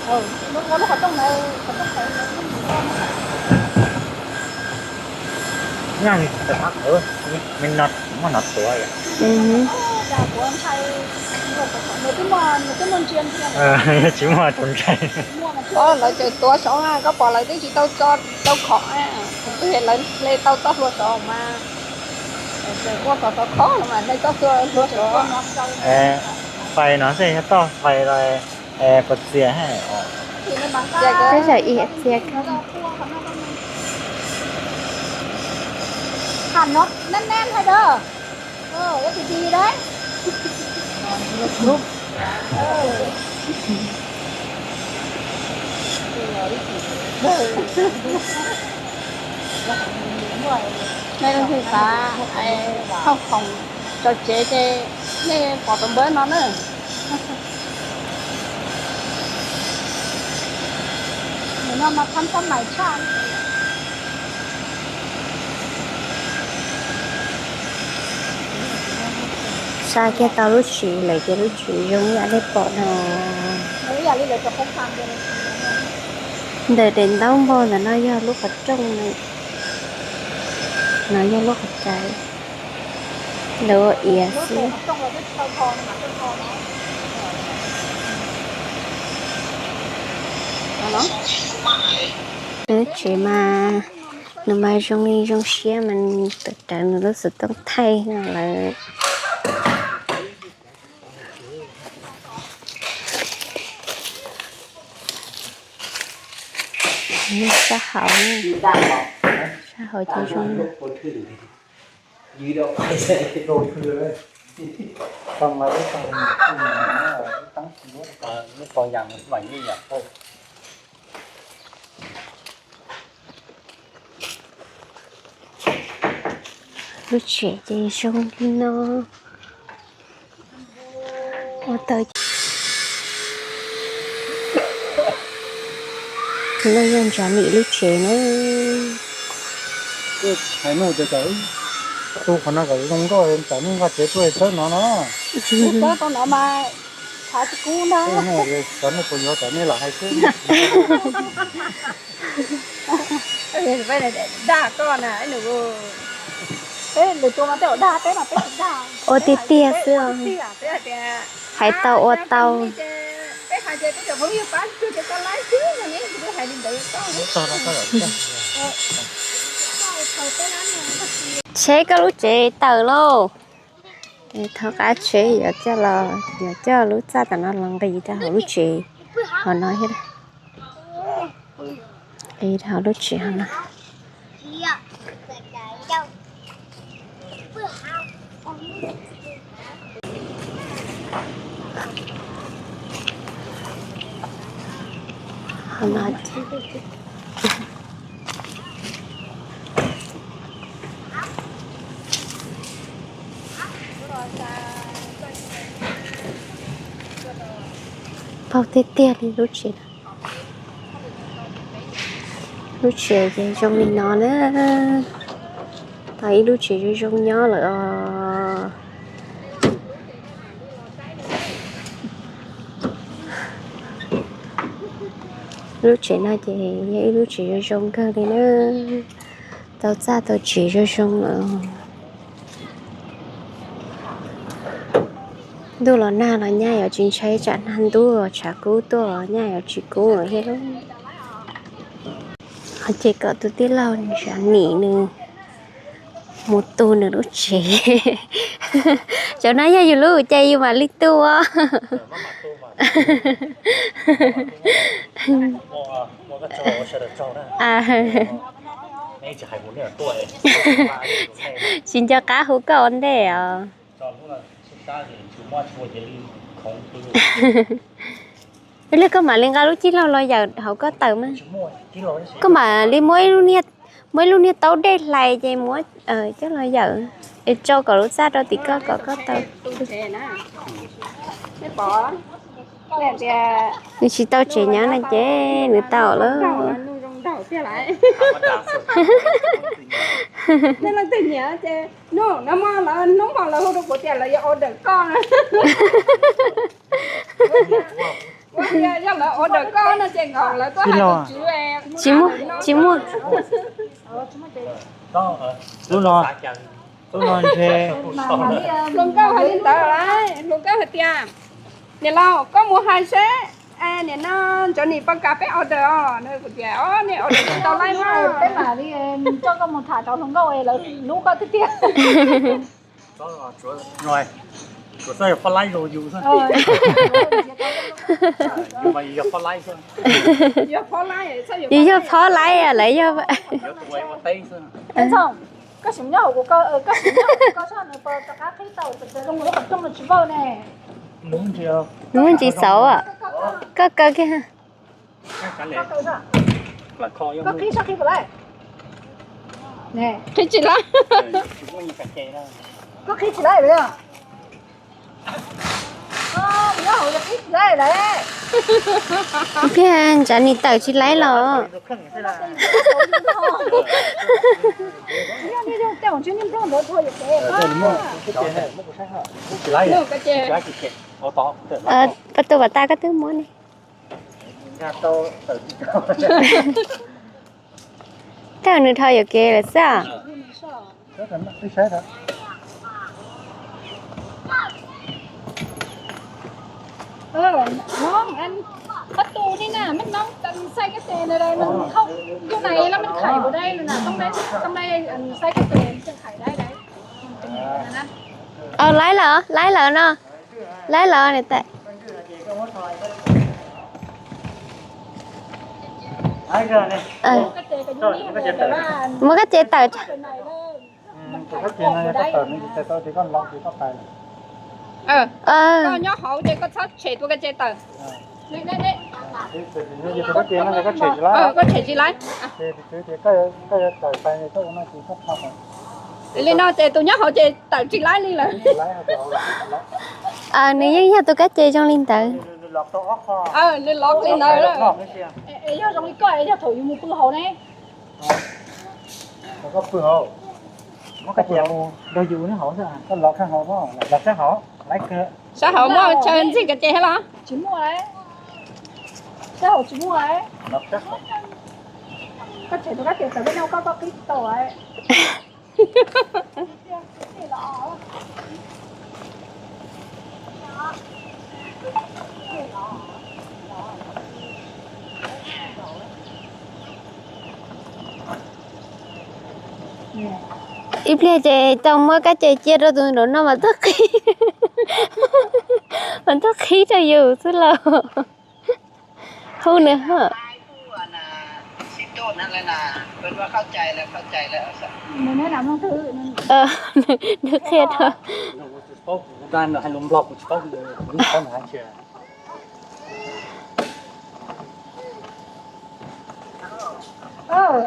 Nyob li tab qhov me no muaj no tuav. Tsis muaj tus ntshai. Lawv tseem tuav saud na, koj pom lawv twb tsis tau tso tau khov, kuv twb lawv hle tau txoj hlua saud mas. Tseem muaj txoj khov los mas hle txoj hlua saud. Fais no xwb yog toj fais los puas txias? Txias, txias. Qhov no neb neb hais da, ua tsis tsis da. Nej leej twg xav thooj khoom tso tsev ces nej pom tus npawb no na. Nws no mas thab thab mais tshaj. Xa kiag tau lub tsev lawm ces lub tsev zoo ib yam li pom no. Ntawm daim ntaub npog ntawm no yog lub qhov rooj, no yog lub qhov cai, lawv ua iav xwb. Lub tsev mas nws mas zoo li zoo siab mas tawm rawv nws lub xov tooj thaij no lawm. Sab hauv, sab hauv ces zoo. Lub tsev ces zoo li no. Ua tau, no yog Ntsav Mim lub tsev na. Hais nuj tias kom tu qhov no kom zoo nkauj, tsam nej nqa tsev tuaj txhawb no no. Txhawb tau no mas tshav tsis kub ntag. Tsam nej puas yuav kom nej los hais xwb. Dag koj na, lwm tus mas tej zaum dag, peb mas peb tsis dag. Ua tiag tiag xwb. Hais tau ua tau. Tsheb koj lub tsev tawm lauj. Thov qab tsheb yuav coj los, yuav coj lub txaj tom no los nqis rau hauv lub tsev hauv no thiab. Nqis rau hauv lub tsev hauv no. Paug tiag tiag li lub tsev. Lub tsev ces zoo li no na. Tau ib lub tsev zoo zoo nyob lawm os. Lub tsev no ces yog ib lub tsev zoo zoo kawg li na. Tau txaj tau tsev zoo zoo lawm. Ntuj los nag los nyaj yuav tsis ntshai, tsam nag ntuj tshav kub tuaj nyaj yuav tsis kub lawm thiab lauj. Ces kom tus tij laug Ntsav Mim nws mus tu nws lub tsev. Cov no yog yus lub ces yus mam li tu. Tsis nco qab hu koj ua ntej os. Li koj mam li nqa lub cib laug los yawm hauv koj taws mas. Koj mam li muab ib lub niag, muab ib lub niag taub dej hlais ces muab coj los yawm es tso kom lub txaj rau tim koj kom koj taws. Nws tsis tau tsev nyob no ces nws tau lawm. Hnub no lawv hu rau kuv tias lawv yuav order koj na. Yog lawv order koj no ces nkaus lawv tuaj hais tus tswv. Tsis muaj, tsis muaj. Lub no, lub no ntshe hluas nkauj hais li ntawd lauj, hluas nkauj hais tias, niam laus, koj mus hais seb, niam no Johnny poj kas peb order os. Kuv tias, o, nej order tsis tau laib mas peb mam li coj koj mus tham rau hluas nkauj lawv hlub koj tiag tiag. Yus yog phob laib lawm yog. Koj sim nyob hauv kuv, koj sim nyob hauv kuv, koj soj nws puas rov qab qhib tau, zoo lub qhov rooj no tsis vawj ne. Nws muaj ntsis xauv, koj kaw kiag. Koj qhib sab qhib puas laib? Qhib tsis laib. Koj qhib tsis laib li. Thiab Johnny tawm tsis laib los. Pas tus pas tas koj twb muab ne. Tawm nws dhau yuam kev lawm xwb. Laib lawm, laib lawm no. Laib lawm niam tais. Muab koj cev tawm. Nyob hauv ces koj txhob tshem tua koj cev tawm. Koj tshem tsis laib. Li no ces tus nyob hauv ces tawm tsis laib li lawm. Nws yeej yog tus kab ce zoo li ntawd. Nws los li ntawd. Yog zoo li koj yog thaum yus mus pw hauv ne. Koj pw hauv, muab koj cev mus nrog yus nyob hauv xwb, koj los sab hauv, los sab hauv, sab hauv muaj chaw ntxig koj cev thiab los? Tsis muaj, sab hauv tsis muaj. Koj tshem tus kab ce tawm, koj nyob koj, koj qhib tsis tau. Ib pliag ces tau muab kab ce cia rau tus nraum no mas tuaj qhib, mas tuaj qhib rau yus xwb lauj. Hu nws ho. Nws qhia rau.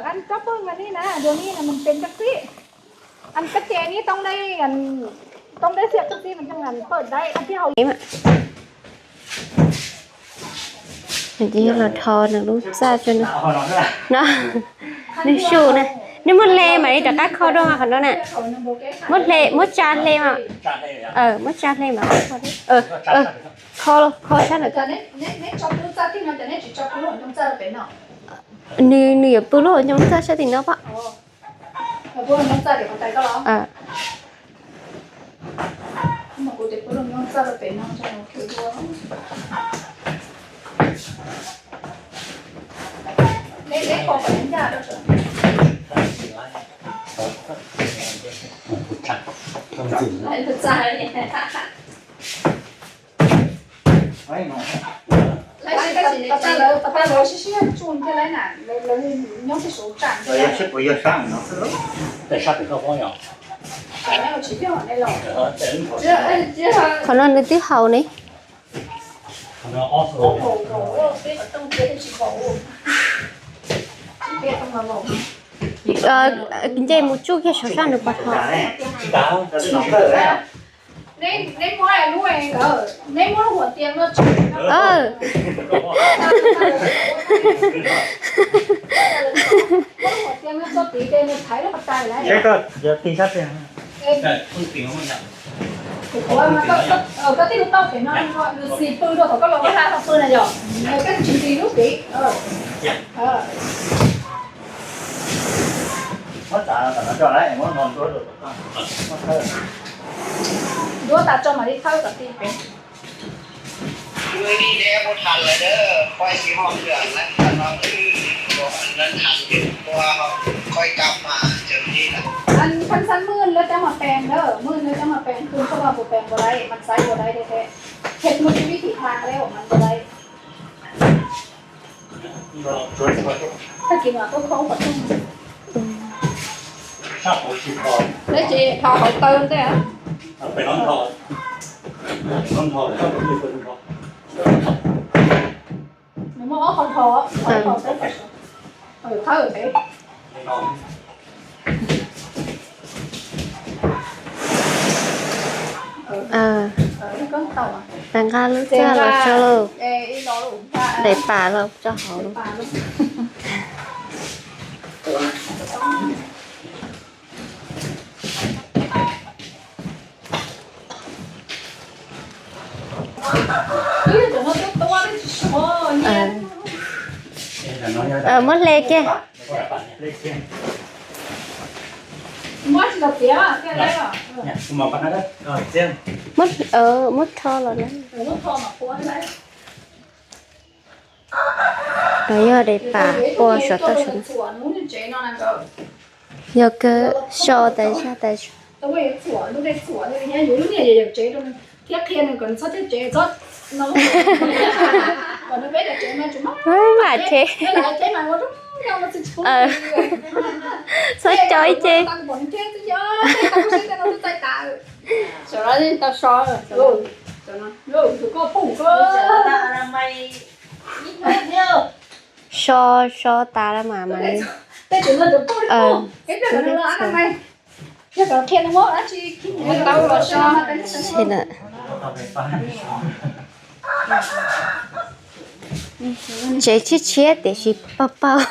Ăn cắp bưng vào đi nè, đường đi là mình tìm cắp xí. Ăn cắp chè đi, tông đây, ăn, tông đây xếp cắp xí mình trong ngành ƀơi đấy, ăn cái hậu. Ces yog los rho nws lub txaj rau nws. No, nws su na. Nej muab hle mam li rov qab kho dua qhov no na. Muab hle, muab tsa hle mas. Muab tsa hle mas. Kho, kho sab ntawm. Nws, nws yuav pw lub hauv ncoo txaj sab tim no pom. Qhov no nws twb haus ne. Nce mus tsuj kiag saum sab nws puas haus. Ua, koj tij lub tauj pem no, nws xis pw rau thaum koj los koj hla tau pw na yom. Koj tsis nti lub pem. Ntuav tas tso mam li thawb kom tij pem. Anh Khánh Sánh, mượn lưới kéo màu đen đó, mượn lưới kéo màu đen, tôi không bao giờ đèn vào đây, mặt sáng vào đây đây thế. Hết một cái vị thị hàng đấy của mình vào đây. Tag kis mas koj kho ua qhov rooj. Neb tsis tho hauv taw ntej. Nws muaj ob qho tho, qhov tho peb, qhov thawb pem. Nqa lub txaj los tso lauj. Daim pam los tso hauv lauj. Muab hle kiag. Muab, muab rho los na. Los yog daim pam ua saum toj saum no. Yog kawg, so tas zaj tas zog. Mam tsev. Txhob co ib ce. So, so tas lawm mas mam li. Tsev tshiab tshiab tiam sis paug paug.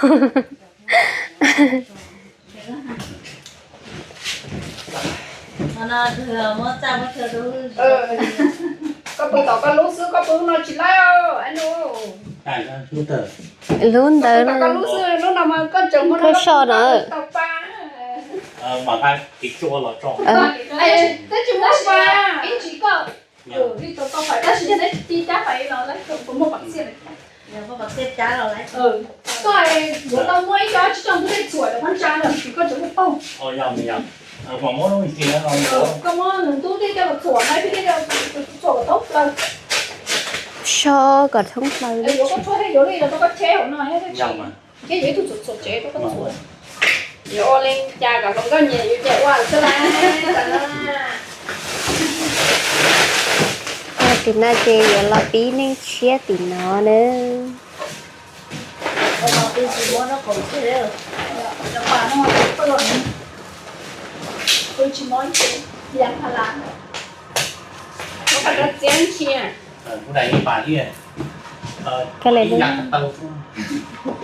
Koj pw tom koj lub xwb, koj pw no tsis laib. Lub ntawd, koj so na. Tab sis yog neb ti cab fais los, koj yuav tau muab ib co tsib caug ntug dej txhuam rau qhov ntsa na, vim koj tseem muaj paug. Koj muab ntug dej coj los txhuam no, ib pliag dej txhuam kom thoob plaws. So kom thoob plaws. Yuav koj tshuaj thiab yuav lub los rau koj cheb hauv no thiab, thiab yuav ib tug txhuam txhuam tsev rau koj txhuam. Yuav ua li cas kom hluas nkauj nyiam yus ces ua xwb lauj. Tim no ces yuav los pib neej tshiab tim no na.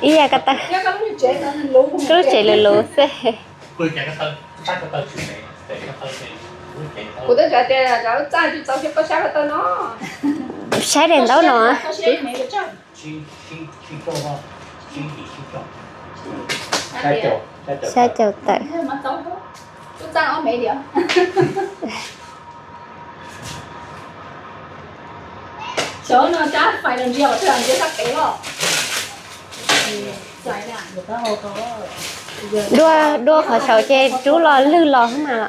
Ib yam ko taw, koj lub tsev lus lus xwb. Kuv twb tias cov lub txaj tsis txaus thiab koj sab ko taw no. Saib daim ntaub no. Xya caum tawm. Dua, dua qhov saud ces rub los lwg los xwb mas.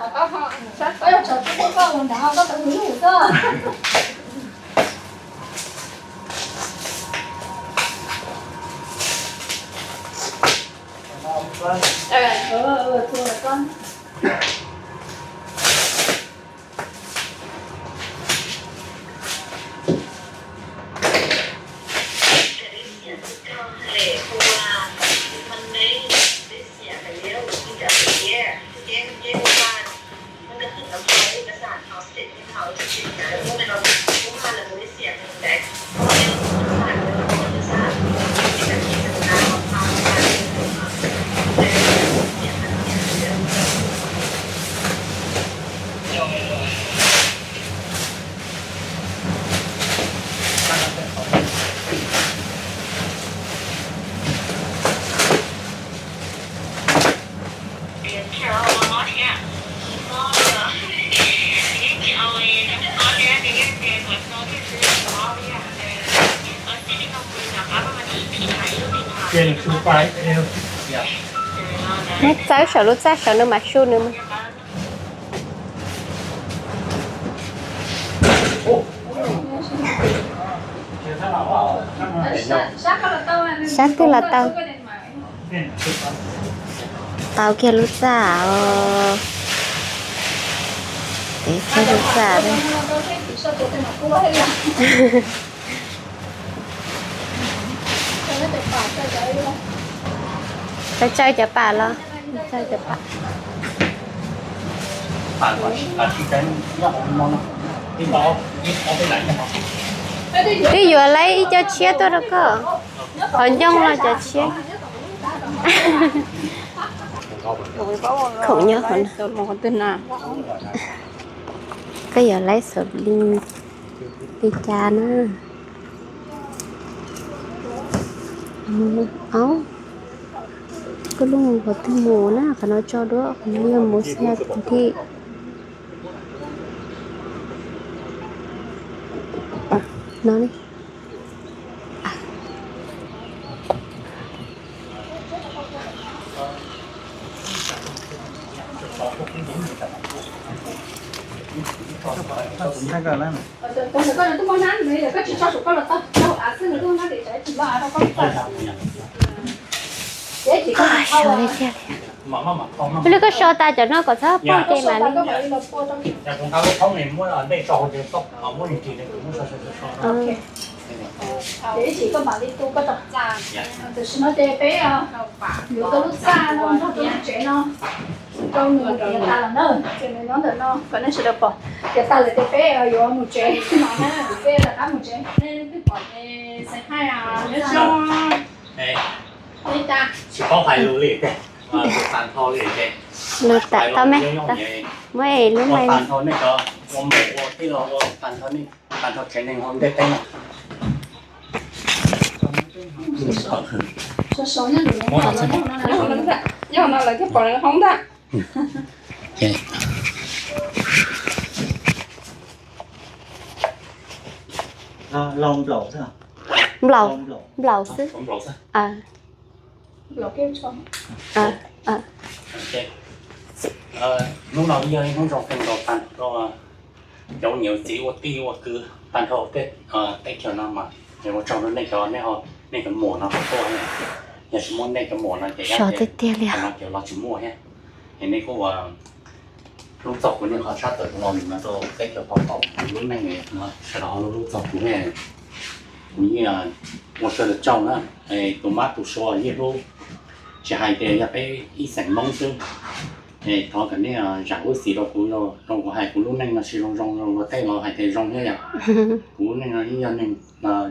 Neb txawb saum lub txaj saum nws mam su nws. Sab twg los tau. Tau kiag lub txaj os. Tau kiag lub txaj. Tau tsaws cov pam los. Tsaws cov pam. Twb yuav lawv ib co tshiab tuaj rau koj. Qhov ncoo los cov tshiab. Khoom nyob qhov no. Koj yuav lawv xauv li, li cas na? Au, koj lub qhov twg mus na, qhov no tso duab, qhov no yog mus xia kwv tij. No ne. Ua li koj so tas cov no kom txhob poob ces mam li. Ib chim koj mam li tu koj tau. Tam sim no ces peb yuav koj lub txaj no nrog rau lub tsev no rau nws tiav tas lawm na. Ces nws nyob ntawm no kom nej sawv daws pom tiav tas lawm ces peb yuav mus tsev no na, peb rov qab mus tsev. Nej twb pom ces xav hais nyob zoo. Tsis paub hais lus li, lus tas nrho li. Lus tas tau me, muab lub me. Nyob no lawv thiaj pom hoob ntag. Nplaum, nplaum xwb. Hnub no yog ib hnub zoo kawg nkaus tag nrho rau cov niam txiv ua tij ua kwv tag nrho teb chaws no mas, ua tsaug rau nej cov, nej cov muam no tuaj. Yog tsis muaj nej cov muam no ces tiag tiag li no ces los tsis muaj thiab. Es nej kuj ua hlub txog kuv, nej ho tshaj tawm kuv los mus no rau teb chaws Pov Qaum, kuv lub neej no sawv daws ho hlub hlub txog kuv. Kuv yeej ua sawv daws tsaug na. Tus mab tus suav yeej hlub, tsis hais tias yog peb ib xeem Hmoob xwb. Es thov kom nej zam lub txim rau kuv, zoo kuv hais kuv lub neej no tsis zoo zoo, luag tej los hais tias zoo thiab yom. Kuv lub neej no yeej yog neeg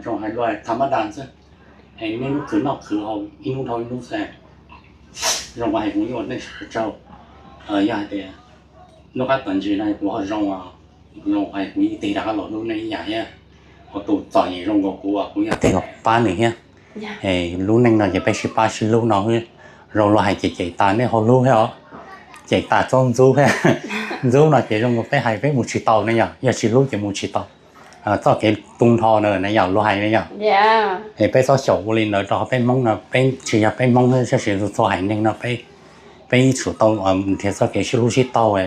zoo hais luag tham mab das xwb. Es nej lub khwv noj khwv haus ib hnub dhau ib hnub xwb. Zoo kuv hais kuv yeej ua nej sawv daws tsaug. Yog hais tias hnub qab tom ntsis no kuv ho zoo, zoo kuv hais kuv yeej tig rov qab los hlub nej ib yam thiab. Ua tus txom nyem zoo nkaus kuv, kuv yeej tig los pab nws thiab. Lub neej no ces peb sib pab sib hlub no, zoo luag hais ces cem tas nej ho hlub thiab os. Cem tas txob ntxub thiab. Ntxub no ces zoo nkaus peb hais peb mus tsis tau ne yom, yog tsis hlub ces mus tsis tau. Txoj kev tu nrho na yom, luag hais ne yom. Es peb txhob xyaum ua li ntawd rau peb Hmoob no, peb tsis yog peb Hmoob thiab, tab sis txhua haiv neeg no peb, peb tsum tau nrhiav txoj kev sib hlub sib taug.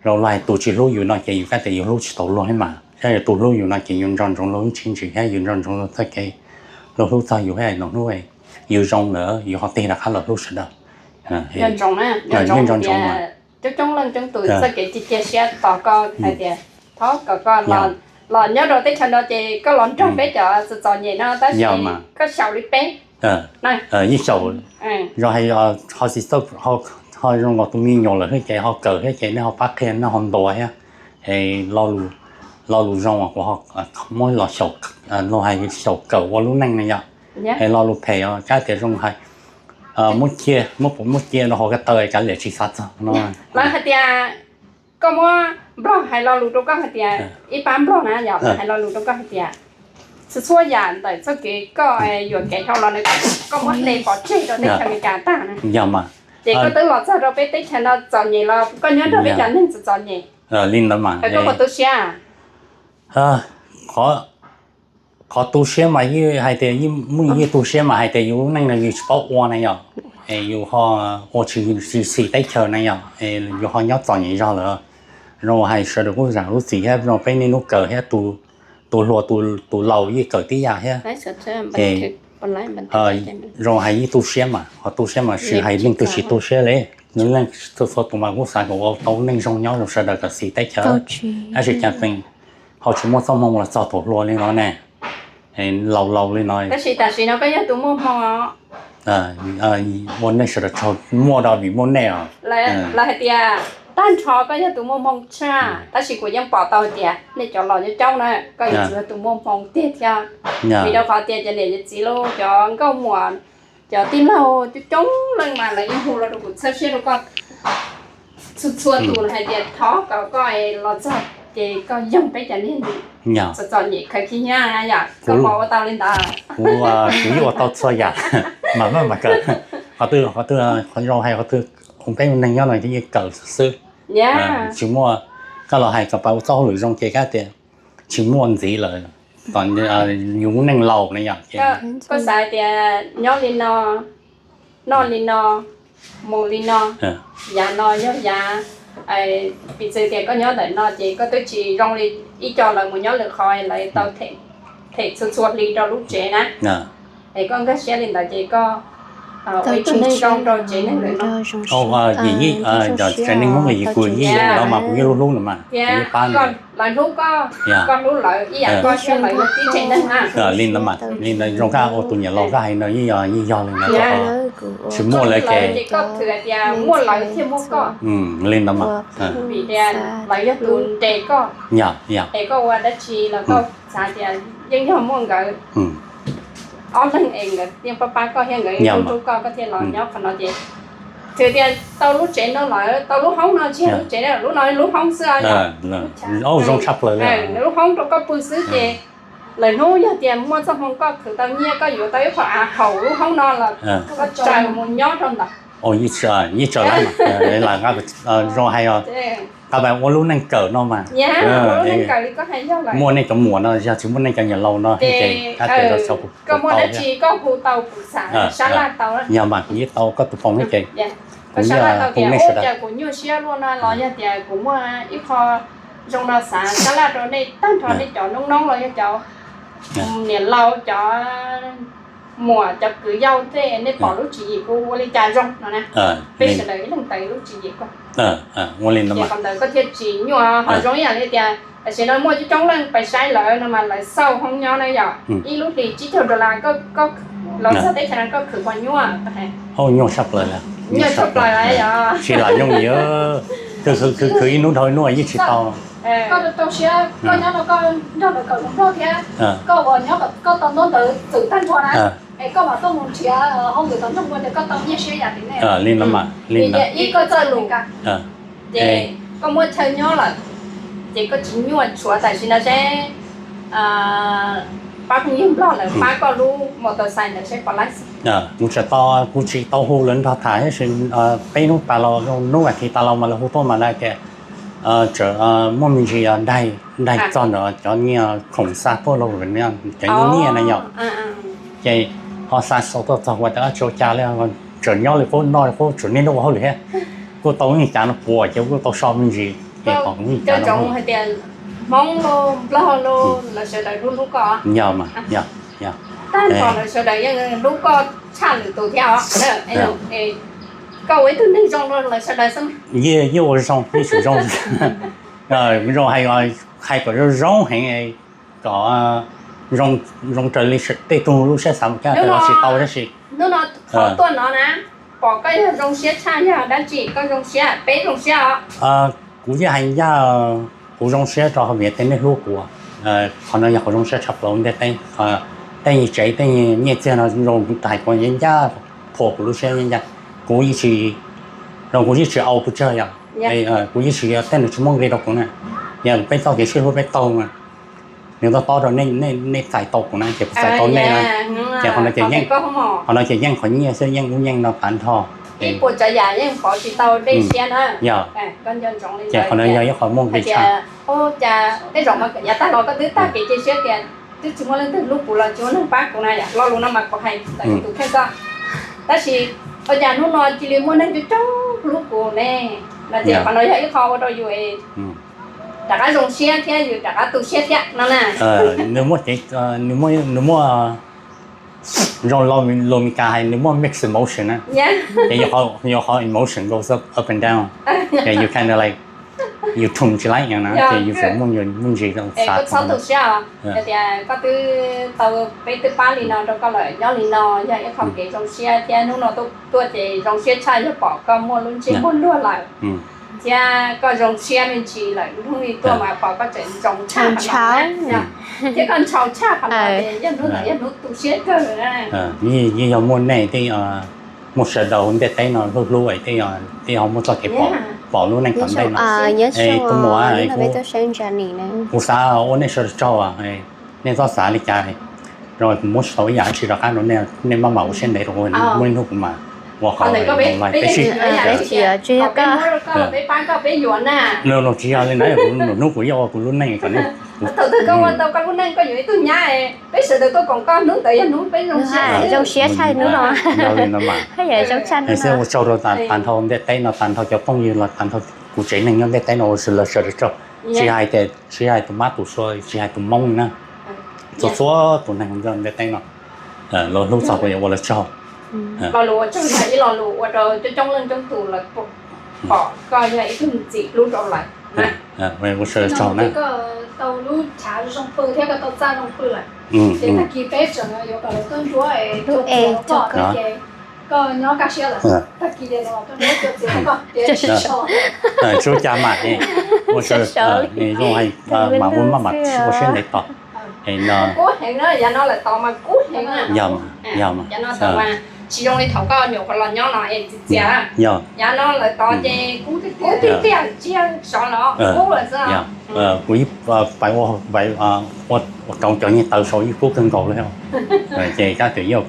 Zoo luag hais tus tsis hlub yus no ces yus kab tias yus hlub tsis tau luag thiab mas, tab sis tus hlub yus no ces yus nco ntsoov luag lub tshib ntsis thiab yus nco ntsoov luag txoj kev, luag hlub txog yus thiab, hnub yus zoo lawm yus ho tig rov qab los hlub sawv daws. Yeej ntsoov mas. Coob coob leej coob tus txoj kev cia cia siab tos koj hais tias thov kom koj los nyob rau teb chaws no ces koj los nrog peb cov txom txom nyem no tab sis koj xyaum li peb. Yeej xyaum, zoo hais ho xis, ho zoo nkaus tus me nyuam lawm thiab ces ho kawm thiab ces nej ho pab qhia nej ho ntuas thiab. Es lo lus zoo kuv muab los xyaum, luag hais xyaum kawm ua lub neej na yom. Es lo lus phem os kav tias zoo hais, muab cia, muab pum muab cia rau hauv ko taw kav liam tsis xav txog no. Lawv hais tias koj muab Nplog hais lo lus rau koj hais tias, ib pab Nplog na yom, lawv hais lo lus rau koj hais tias txhua txhua yam ntawm txoj kev koj yuam kev dhau los no koj muab hle pov tseg rau teb chaws Amelikas tag na. Yog mas. Ces koj twb los txog rau peb teb chaws no txom nyem los koj nyob nrog peb cov neeg txom txom nyem. Li ntawd mas koj puas tu siab? Qhov Qhov tu siab mas yeej hais tias, muaj yeej tu siab mas hais tias yus lub neej no yus tsis paub ua na yom, es yus ho ua tsis tsis xis teb chaws na yom, es yus ho nyob txom nyem zog lawm. Zoo hais sawv daws kuj zam lub txim thiab, zoo peb niaj hnub kawm thiab, tus hluas tus laus yeej kawm tib yam thiab. Ces zoo hais yeej tu siab mas, qhov tu siab mas tsis hais leej twg tsis tu siab li. Leej txhua txhua tus mas kuj xav kom ua tau neej zoo nyob zoo sawv daws kom xis teb chaws, tab sis cas pheej ho tsis muaj txoj hmoo los txog thaum hluas li no ne. Laus laus li no. Tab sis tam sim no koj yog tus muaj hmoo os. Ua nej sawv daws tsaug muaj rau vim muaj nej os. Lawv hais tias tag nrho koj yog tus muaj hmoo tshaj, tab sis kuv yeej pom tau hais tias nej cov laus caub caub na, koj yeej tsis yog tus muaj hmoo tiag thiab. Vim rau qhov tias cov niam cov txiv los cov nkauj muam, cov tij laug coob coob leej mas lawv yeej hu los rau kuv txhawb siab rau koj txhua txhua tus hais tias thov kom koj los txog ces koj yoog peb cov niag txom txom nyem khaws khib nyiab na yom, koj puas ua tau li ntawd? Kuv, kuv yeej ua tau txhua yam mas maj mam kawm. Qhov twg qhov twg qhov zoo hais qhov twg, peb ua neeg nyob no yeej kawm xwb. Tsis muaj, koj los hais kom pab ua txoj hauj lwm zoo ces kab tias tsis muaj ntxiv lawm, yus lub neej laus na yom. Koj xav tias nyob li no, noj li no, mus li no, yav no yog yav, piv txwv tias koj nyob ntawm no ces koj twb tsis zoo li ib co lawv mus nyob lwm qhov lawv tau them txhua txhua hli rau lub tsev na. Es koj nkag siab li ntawd ces koj ua ib tug neeg zoo rau tsev neeg ntawm no. Tsev neeg Hmoob li yus kuj yeej no mas kuv yeej hlub hlub no mas, thiab lawv hlub koj, koj hlub lawv ib yam koj siab lawv yog tib tsev neeg na. Li ntawd mas li ntawd zoo koj ua tus niam laus koj hais no yeej yog li ntawd. Tsis muaj lawv ces koj thwm hais tias muaj lawv thiaj muaj koj. Li ntawd mas vim tias lawv yog tus nres koj, es koj ua dab tsi los koj xav tias yeej yog muaj nkawd ob leeg es nkawd yeej pab pab koj thiab nkawd yeej hlub hlub koj, koj thiaj los nyob qhov no ces thwm tias tau lub tsev no lawm, tau lub hoob no tsis yog lub tsev, lub no lub hoob xwb os. Zoo tshaj plaws li, lub hoob rau koj pw xwb ces lwm hnub yog tias muaj txoj hmoo koj khwv tau nyiaj koj yuav tau ib qho av haum lub hoob no los koj tsaws mus nyob rau ntawd. Yeej tsaws lawm, zoo hais os. Qab ua lub neej kawm no mas, muaj nej cov muam no yog tsis muaj nej cov niam laus no ces koj muaj dab tsi koj hu tau kuv xav sab laj tau. Yog mas kuv yeej tau koj tus phone thiab ces kuv yeej hu nej sawv daws. Kuv nyuaj siab luaj no los yog tias kuv muaj ib qho zoo no xav sab laj rau nej tag nrho nej cov noob noob los yog cov niam laus cov muam cov kwv yau tej, nej pom lub tswv yim kuv ua li cas zoo no na. Peb sawv daws ib leeg tawm lub tswv yim koj. Ua li ntawd mas qhov ntawd koj thiaj tsis nyuaj. Ho zoo ib yam li tias tam sim no muaj coob coob leej pais saib lawv no mas lawv xauj hoob nyob na yom, ib lub hlis tsib caug dollar, koj los txog teb chaws no koj khwv puas nyuaj? Nyuaj tshaj plaws, nyuaj tshaj plaws yom. Tsis lam yooj yim, khwv khwv ib hnub dhau ib hnub yeej tsis tau. Koj rau siab koj nyob no koj nrog lawv kawm Hmoob Nplog thiab koj uas nyob koj tau ntaub ntawv txwm tag nrho na, es koj mam tuaj mus nrhiav hauj lwm tom nroog ua rau koj tau nyiaj siab yam li nej. Li ntawd mas li ntawd ib koj txoj lus ces koj muaj chaw nyob lawm ces koj tsis nyuaj, tshuav tam sim no seb pab phooj ywg Nplog lawv pab koj lub motorcycle ntawd seb puas laib xwb. Kuv tseem tau, kuv tsis tau hu lawv nrog tham tab sis peb hnub tas los, hnub vas thiv tas los mas lawv hu tuaj mas lawv tias tseem muaj me ntsis daig, daig txog ntawm cov nyiaj khoom xa tuaj los cov nyiaj na yom. Ces ho xa xaus tuaj txog ua cas tsis ua cas li, tseem nyob li qub noj li qub tseem niaj hnub ua hauj lwm thiab. Kuj tau ib cav no puas ces kuj tau so me ntsis ces kom ib cav no hais tias Hmoob los Nplog los lawv sawv daws hlub hlub koj. Yog mas, yog, yog. Tag nrho lawv sawv daws yeej hlub koj tshaj lwm tus thiab os. Koj ua ib tug neeg zoo rau lawv sawv daws xwb. Yeej ua zoo, yeej tseem zoo. Zoo hais, hais kom zoo zoo heev, kom zoo raws li tej tug lub siab xav mus kaj los tsis tau tab sis. Hnub no qhov tuaj no na, pom koj yog zoo siab tshaj yog dab tsi koj zoo siab, peb zoo siab os. Kuv yeej hais ncaj, kuv zoo siab rau vim tej nej hlub kuv. Qhov no yog qhov zoo siab tshaj plaws ntej tej, tej tsev tej nyiaj txiag no zoo hais kuv ncaj, phua kuv lub siab ncaj. Kuv yeej tsis, kuv yeej tsis au kuv tsawg yom, kuv yeej tsis yog tej nws tsis muaj nqi rau kuv na. Yog peb txoj kev sib hlub peb taug mas nws tob tob rau nej, nej txais tau kuv na ces kuv txais tau nej na. Ces qhov no ces yeej, qhov no ces yeej qhov nyiaj xwb, yeej ub yeej no tav nrho. Ib puas tsav yam yeej pov tsis tau dej siab na. Yog. Ces qhov no yog ib qho muaj nqi tshaj. Cas tej zaum yav tag los koj twb tag kev cia siab tias twb tsis muaj leej twg hlub kuv los tsis muaj neeg pab kuv na yom. Lo lus no mas kuv hais ntawm kuv tus kheej xwb. Tab sis ua cas hnub no cia li muaj neeg coob coob hlub kuv ne, no ces qhov no yog ib qho ua rau yus rov qab zoo siab thiab yus rov qab tu siab thiab no na. Nws muaj, nws muaj, nws muaj, zoo lus Meskas hais nws muaj mixed emotion na. Ces yus qhov emotion goes up, up and down. Ces yus kind of like, yus tune tsis laib na, ces yus tseem muaj, muaj ntsis xav txhob tu siab os. Yog tias koj twb tau, peb twb pab li no rau koj lawm, nyob li no yog ib qho kev zoo siab thiab hnub no tuaj ces zoo siab tshaj yog pom koj muaj lub ntsej muag luag lawm thiab koj zoo siab me ntsis lawm, hnub li tuaj mas pom koj tseem zoo tshaj qhov no thiab koj ntshaus tshaj qhov no ces yog hnub ntawd yog hnub tu siab kawg na. Yeej yog muaj nej tej muaj sawv daws ntiaj teb no hlub hlub tej, tej ho muaj txoj kev pom lub neej tom ntej no. Kuv xav ua nej sawv daws tsaug, nej txhob xav li cas, rau kuv muab tsis tau ib yam dab tsi rov qab rau nej, nej maj mam ua siab ntev rau kuv, muaj ib hnub kuv mam ua qhov, peb sib, no tsis yog li ntawd, kuv lwm hnub kuv yuav ua kuv lub neej kom nej, thaum twg koj ua tau koj lub neej koj yuav ib tug nyab, peb sawv daws tuaj koom koj hnub ntawd yog hnub peb zoo siab, zoo siab tshaj hnub no. Yog li no mas, xwb ua tsaug rau tag nrho ntiaj teb no, tag nrho cov phooj ywg los tag nrho kuv tsev neeg nyob ntiaj teb no ua lawv sawv daws tsaug. Tsis hais tias, tsis hais tus mab tus sua, tsis hais tus Hmoob na, txhua txhua tus neeg nyob ntiaj teb no los hlub txog kuv yuav ua lawv tsaug. Lo lus ua tsaug yog ib lo lus ua rau coob coob leej coob tus lawv pom koj yog ib tug txiv hlub rau lawv. Ua tsaug na. Koj tau lub chav zoo pw thiab koj tau txaj zoo pw lawm, ces tag kis peb tseem yuav kom lawv tuaj nruab es cua txias rau koj thiab ces koj nyob kaj siab lawm, tag kis ces lawv tuaj nruab cua txias rau koj tias tsis so. Tsuav cas mas, ua tsaug, zoo hais mas ua maj mam ua siab ntev tos. Kub heev na, yav no lawv tod mas kub heev na. Yog, yog mas, tsis zoo li thaum koj nyuam qhuav los nyob no es txias txias. Yav no lawv tod ces kub tiag tiag, tsiaj sov los kub lawm xwb. Kuv ib pais ua kauv cov nyuag taws saud yeej kub kawg nkaus li. Ces kab tus yaj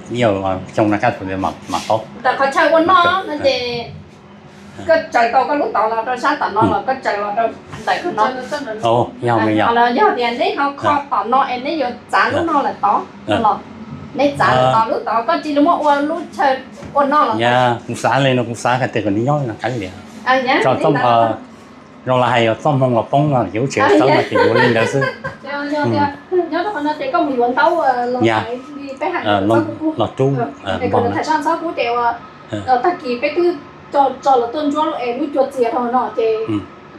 xyoo no kab tus mam paub. Ntawm qhov chaw ua noj no ces koj tsaws tau koj lub tod los rau sab tom no los koj tsaws los rau ntawm no. Yog tias neb ho kho tom no es neb yuav txav lub no lawm tod los neb txav lawm tod, lub tod koj cia li muab ua lub chaw ua noj los. Kuv xav li no, kuv xav hais tias kom nws nyob li no kav liam. Tso txoj, zoo li hais txoj hmoo los poob no ces lub tsev txawb no ces yuav li ntawd xwb. Nyob rau qhov no ces koj mus yuav ntaub los rub npog no. Tag kis peb twb tso los tuaj ntsuab es lub cua txias rau no ces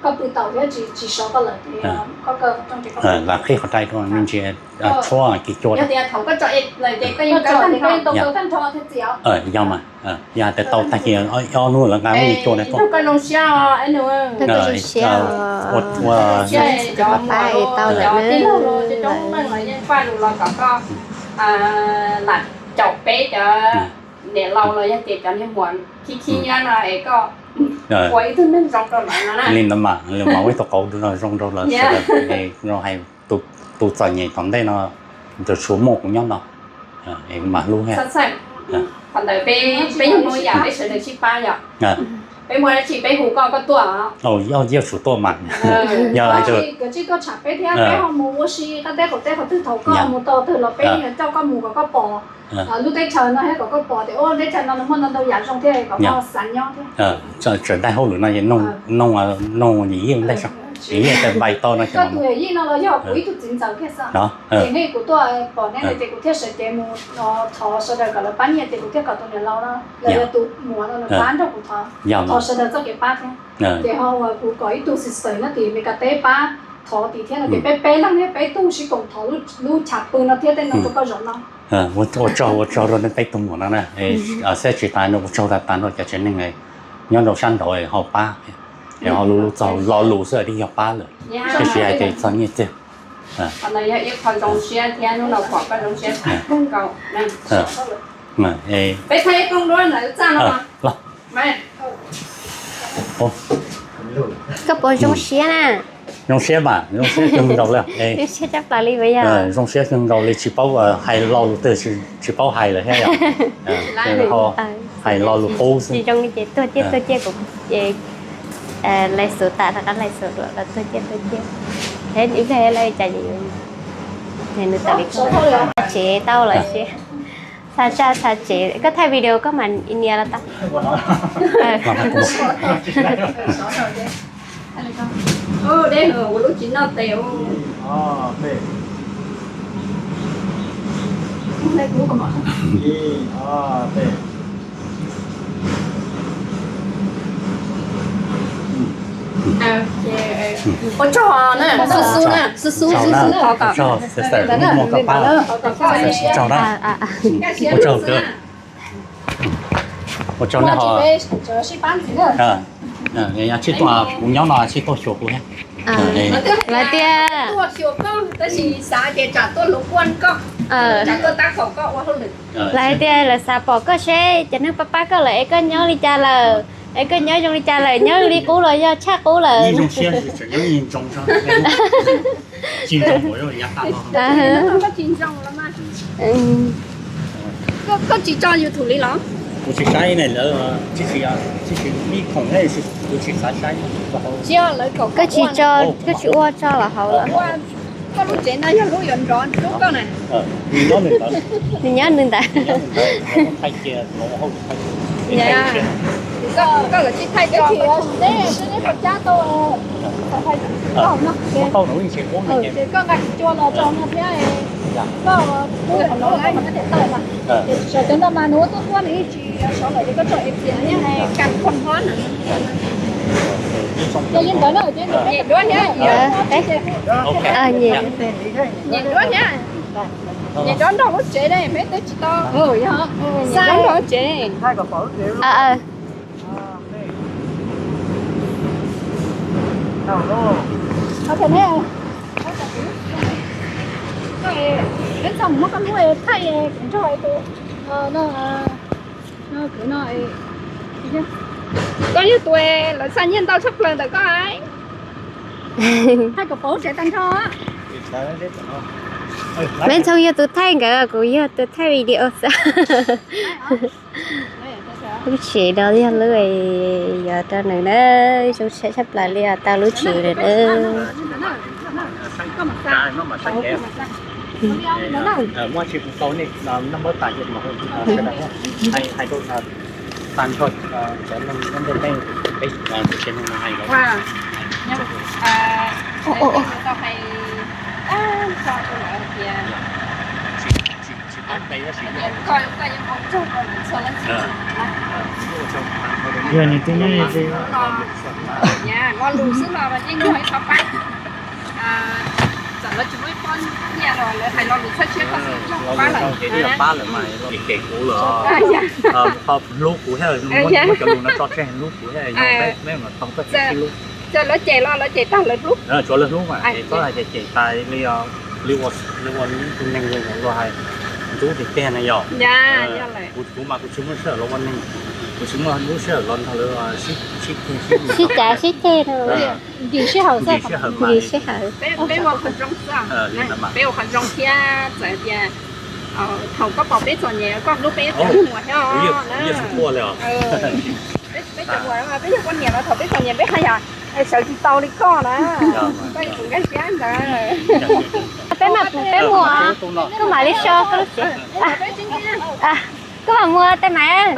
koj pw taus thiab tsis sov koj lawm ces koj lam qhib qhov rai rau me ntsis tshuab kis cua. Yog tias thaum koj tso es lawm ces koj yeej tau tag nrho thiab txias. Yog mas, yog tias tau tag kis ob hnub lawv nqa lub cua no tuaj. Ua tij laug coob leej los yeej faj lus los kom koj lam caum peb cov niam laus los yog tias cov niag muam khib khib nyob no es koj ua ib tug neeg zoo rau lawv no na. Li ntawd mas, li mas ua ib tug qauv zoo rau lawv sawv daws, zoo hais tus txom nyem tom ntej no nws tshuav muaj kuv nyob no, es kuv mam hlub thiab. Qhov ntawd peb, peb yog Hmoob ib yam peb sawv daws sib pab yom. Peb muaj dab tsi peb hu koj koj tuaj. Yog yeej tsum tuaj mas. Yog hais tias koj tsham peb thiab peb ho mus ua si qab teb qaum teb qhov twg, thaum koj mus tau twg los peb yeej yuav coj koj mus kom koj pom lub teb chaws no thiab kom koj pom tias ua teb chaws no nws muaj ntau ntau yam zoo thiab kom koj xav nyob thiab. Tseem ntaij hauj lwm no es noog, noog yim yij ntaij, yim yij ntaij npai toj no. Koj tus yim yij no los yog kuv ib tug txiv ntxawm kiag xwb. Ces nej kuv tuaj pom nej ces kuv thiaj sawv cev mus thov sawv daws kom lawv pab nyiaj ces kuv thiaj kom tus niam laus no los yog tus muam no nws pab nrog kuv thov, thov sawv daws txoj kev pab thiab. Ces ho uas kuv kom ib tug sister nyob tim Meskas teb pab thov tim thiab no ces peb peb leeg thiab peb tug sib koom thov lub chav pw no thiab tej no rau koj zaum no. Ua tsaug, ua tsaug rau nej peb tug muam no na. Xeb tsis tas no ua tsaug tas tas rau cov tsev neeg nyob rau sab nraud ho pab, es ho lub lub txog lo lus xwb twb yog pab lawm, tiam sis hais tias txog nyiaj txiag. Qhov ntawd yog ib qho zoo siab thiab hnub no pom koj zoo siab kawg nkaus. Peb thaij ib koob duab ntawm txaj no. Koj puas zoo siab na? Zoo siab mas, zoo siab kawg nkaus li. Zoo siab tshaj plaws li puas yog? Zoo siab kawg nkaus li, tsis paub hais lo lus twg, tsis paub hais lawm thiab yom. Ho hais lo lus qub xwb. Tsis zoo li ces tuag ciaj tuag ciaj kuv ces lais xus tas rov qab lais xus dua los tuag ciaj tuag ciaj. Thiab ib pliag lawv cas ces yuav Nws tawm li ko. Txhaj tsev tau lawm si. Txhaj tsa txhaj tsev, koj thaij video koj mam nias los tau. Dej ua lub tsis noj tes. Ua tsaug na, xub xub na, xub xub xub xub qhov kom. Ua tsaug na, ua tsaug na ho. Tsib tuaj kuv nyob no tsib tuaj xyuas kuv thiab. Lawv tias tuaj xyuas koj tab sis xav ces tsam tuaj luv kuaj koj, tsam tuaj tab kaum koj ua hauj lwm. Lawv hais tias lawv xav pom koj seb cov neeg pab pab koj lawm es koj nyob li cas lawm, es koj nyob zoo li cas lawm, nyob li qub los yog tshaj qub lawm. Koj tsis tso YouTube li los? Kuv tsis saib ne, lawv tsis, tsis, ib khoom ne, kuv tsis xav saib. Koj tsis tso, koj tsis ua tso los hauv lawm. Koj lub tsev no yog lub yuav nrov hlub koj na. Nws nyob nws ntawd. Koj lawv tsis thaij tso. Ces koj nqa cov cua los tso no thiab, koj pub qhov no lawm mas koj thiaj tau mas. Ces sawv cov no mas nws ua tuaj tuaj nws yeej tsis sov lawm ces koj tso es tias thiab kas khuam hlob na. Ces li ntawd na, ces nws nyem duab thiab, nyem duab thiab, nyem duab nrog lub tsev ne, peb twb tsis tau, nyem duab nrog lub tsev. Peb txog mus muab koj hnub thaij kuv nrog tus no, no kuv no. Koj yog tus lawv xa nyiaj ntau tshaj plaws ntawm koj. Thaij kom pom lub tsev tag nrho. Peb Ntxhoo yog tus thaij nkawd, kuv yog tus thaij video xwb. Lub tsev no yog lub yuav rau nws na, zoo siab tshaj plaws li tau lub tsev lawm na. Yog nws twb nyob li no, los lus xwb los yeej muaj ib qho pab. Txawm lawv tsis muaj ib pob nyiaj los lawv hais lo lus txhawb siab koj xwb, pab lawm, pab lawm mas, kev kuv lawm, qhov hlub kuv thiab, muab cov lus no tso tseg hlub kuv thiab, yog peb mam tau koj tsis sib hlub. Lawv cem los lawv cem tag lawv hlub, tsuav lawv hlub mas, es koj hais tias cem tas li, li ua tus neeg luag hais ntxub tiag tiag na yom. Kuv mas kuv tsis muaj sij hawm los ua neeg, kuv tsis muaj lub sij hawm los nrog lawv sib cav sib ceg, nkim sij hawm, nkim sij hawm, peb ua qhov zoo xwb, peb ua qhov zoo thiab txawm tias thaum koj pom peb txom nyem koj hlub peb ib tug muam thiab os. Peb cov muam peb yog poj niam los thaum peb txom nyem peb haj yam sawv tsis tau li koj na. Koj kuv nkag siab ntawd. Peb mam pum peb muag, koj mam li so koj lub tsev. Koj mam muag tej mas.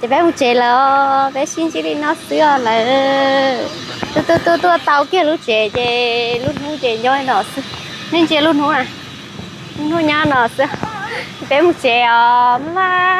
Ces peb mus tsev lawm, peb sib ntsib li no xwb os lawm. Tuaj tuaj tuaj tuaj tau kiag lub tsev ces lub hnub ces nyob no xwb. Nej ntsia lub hnub na, lub hnub nyob no xwb. Ces peb mus tsev os, bye bye.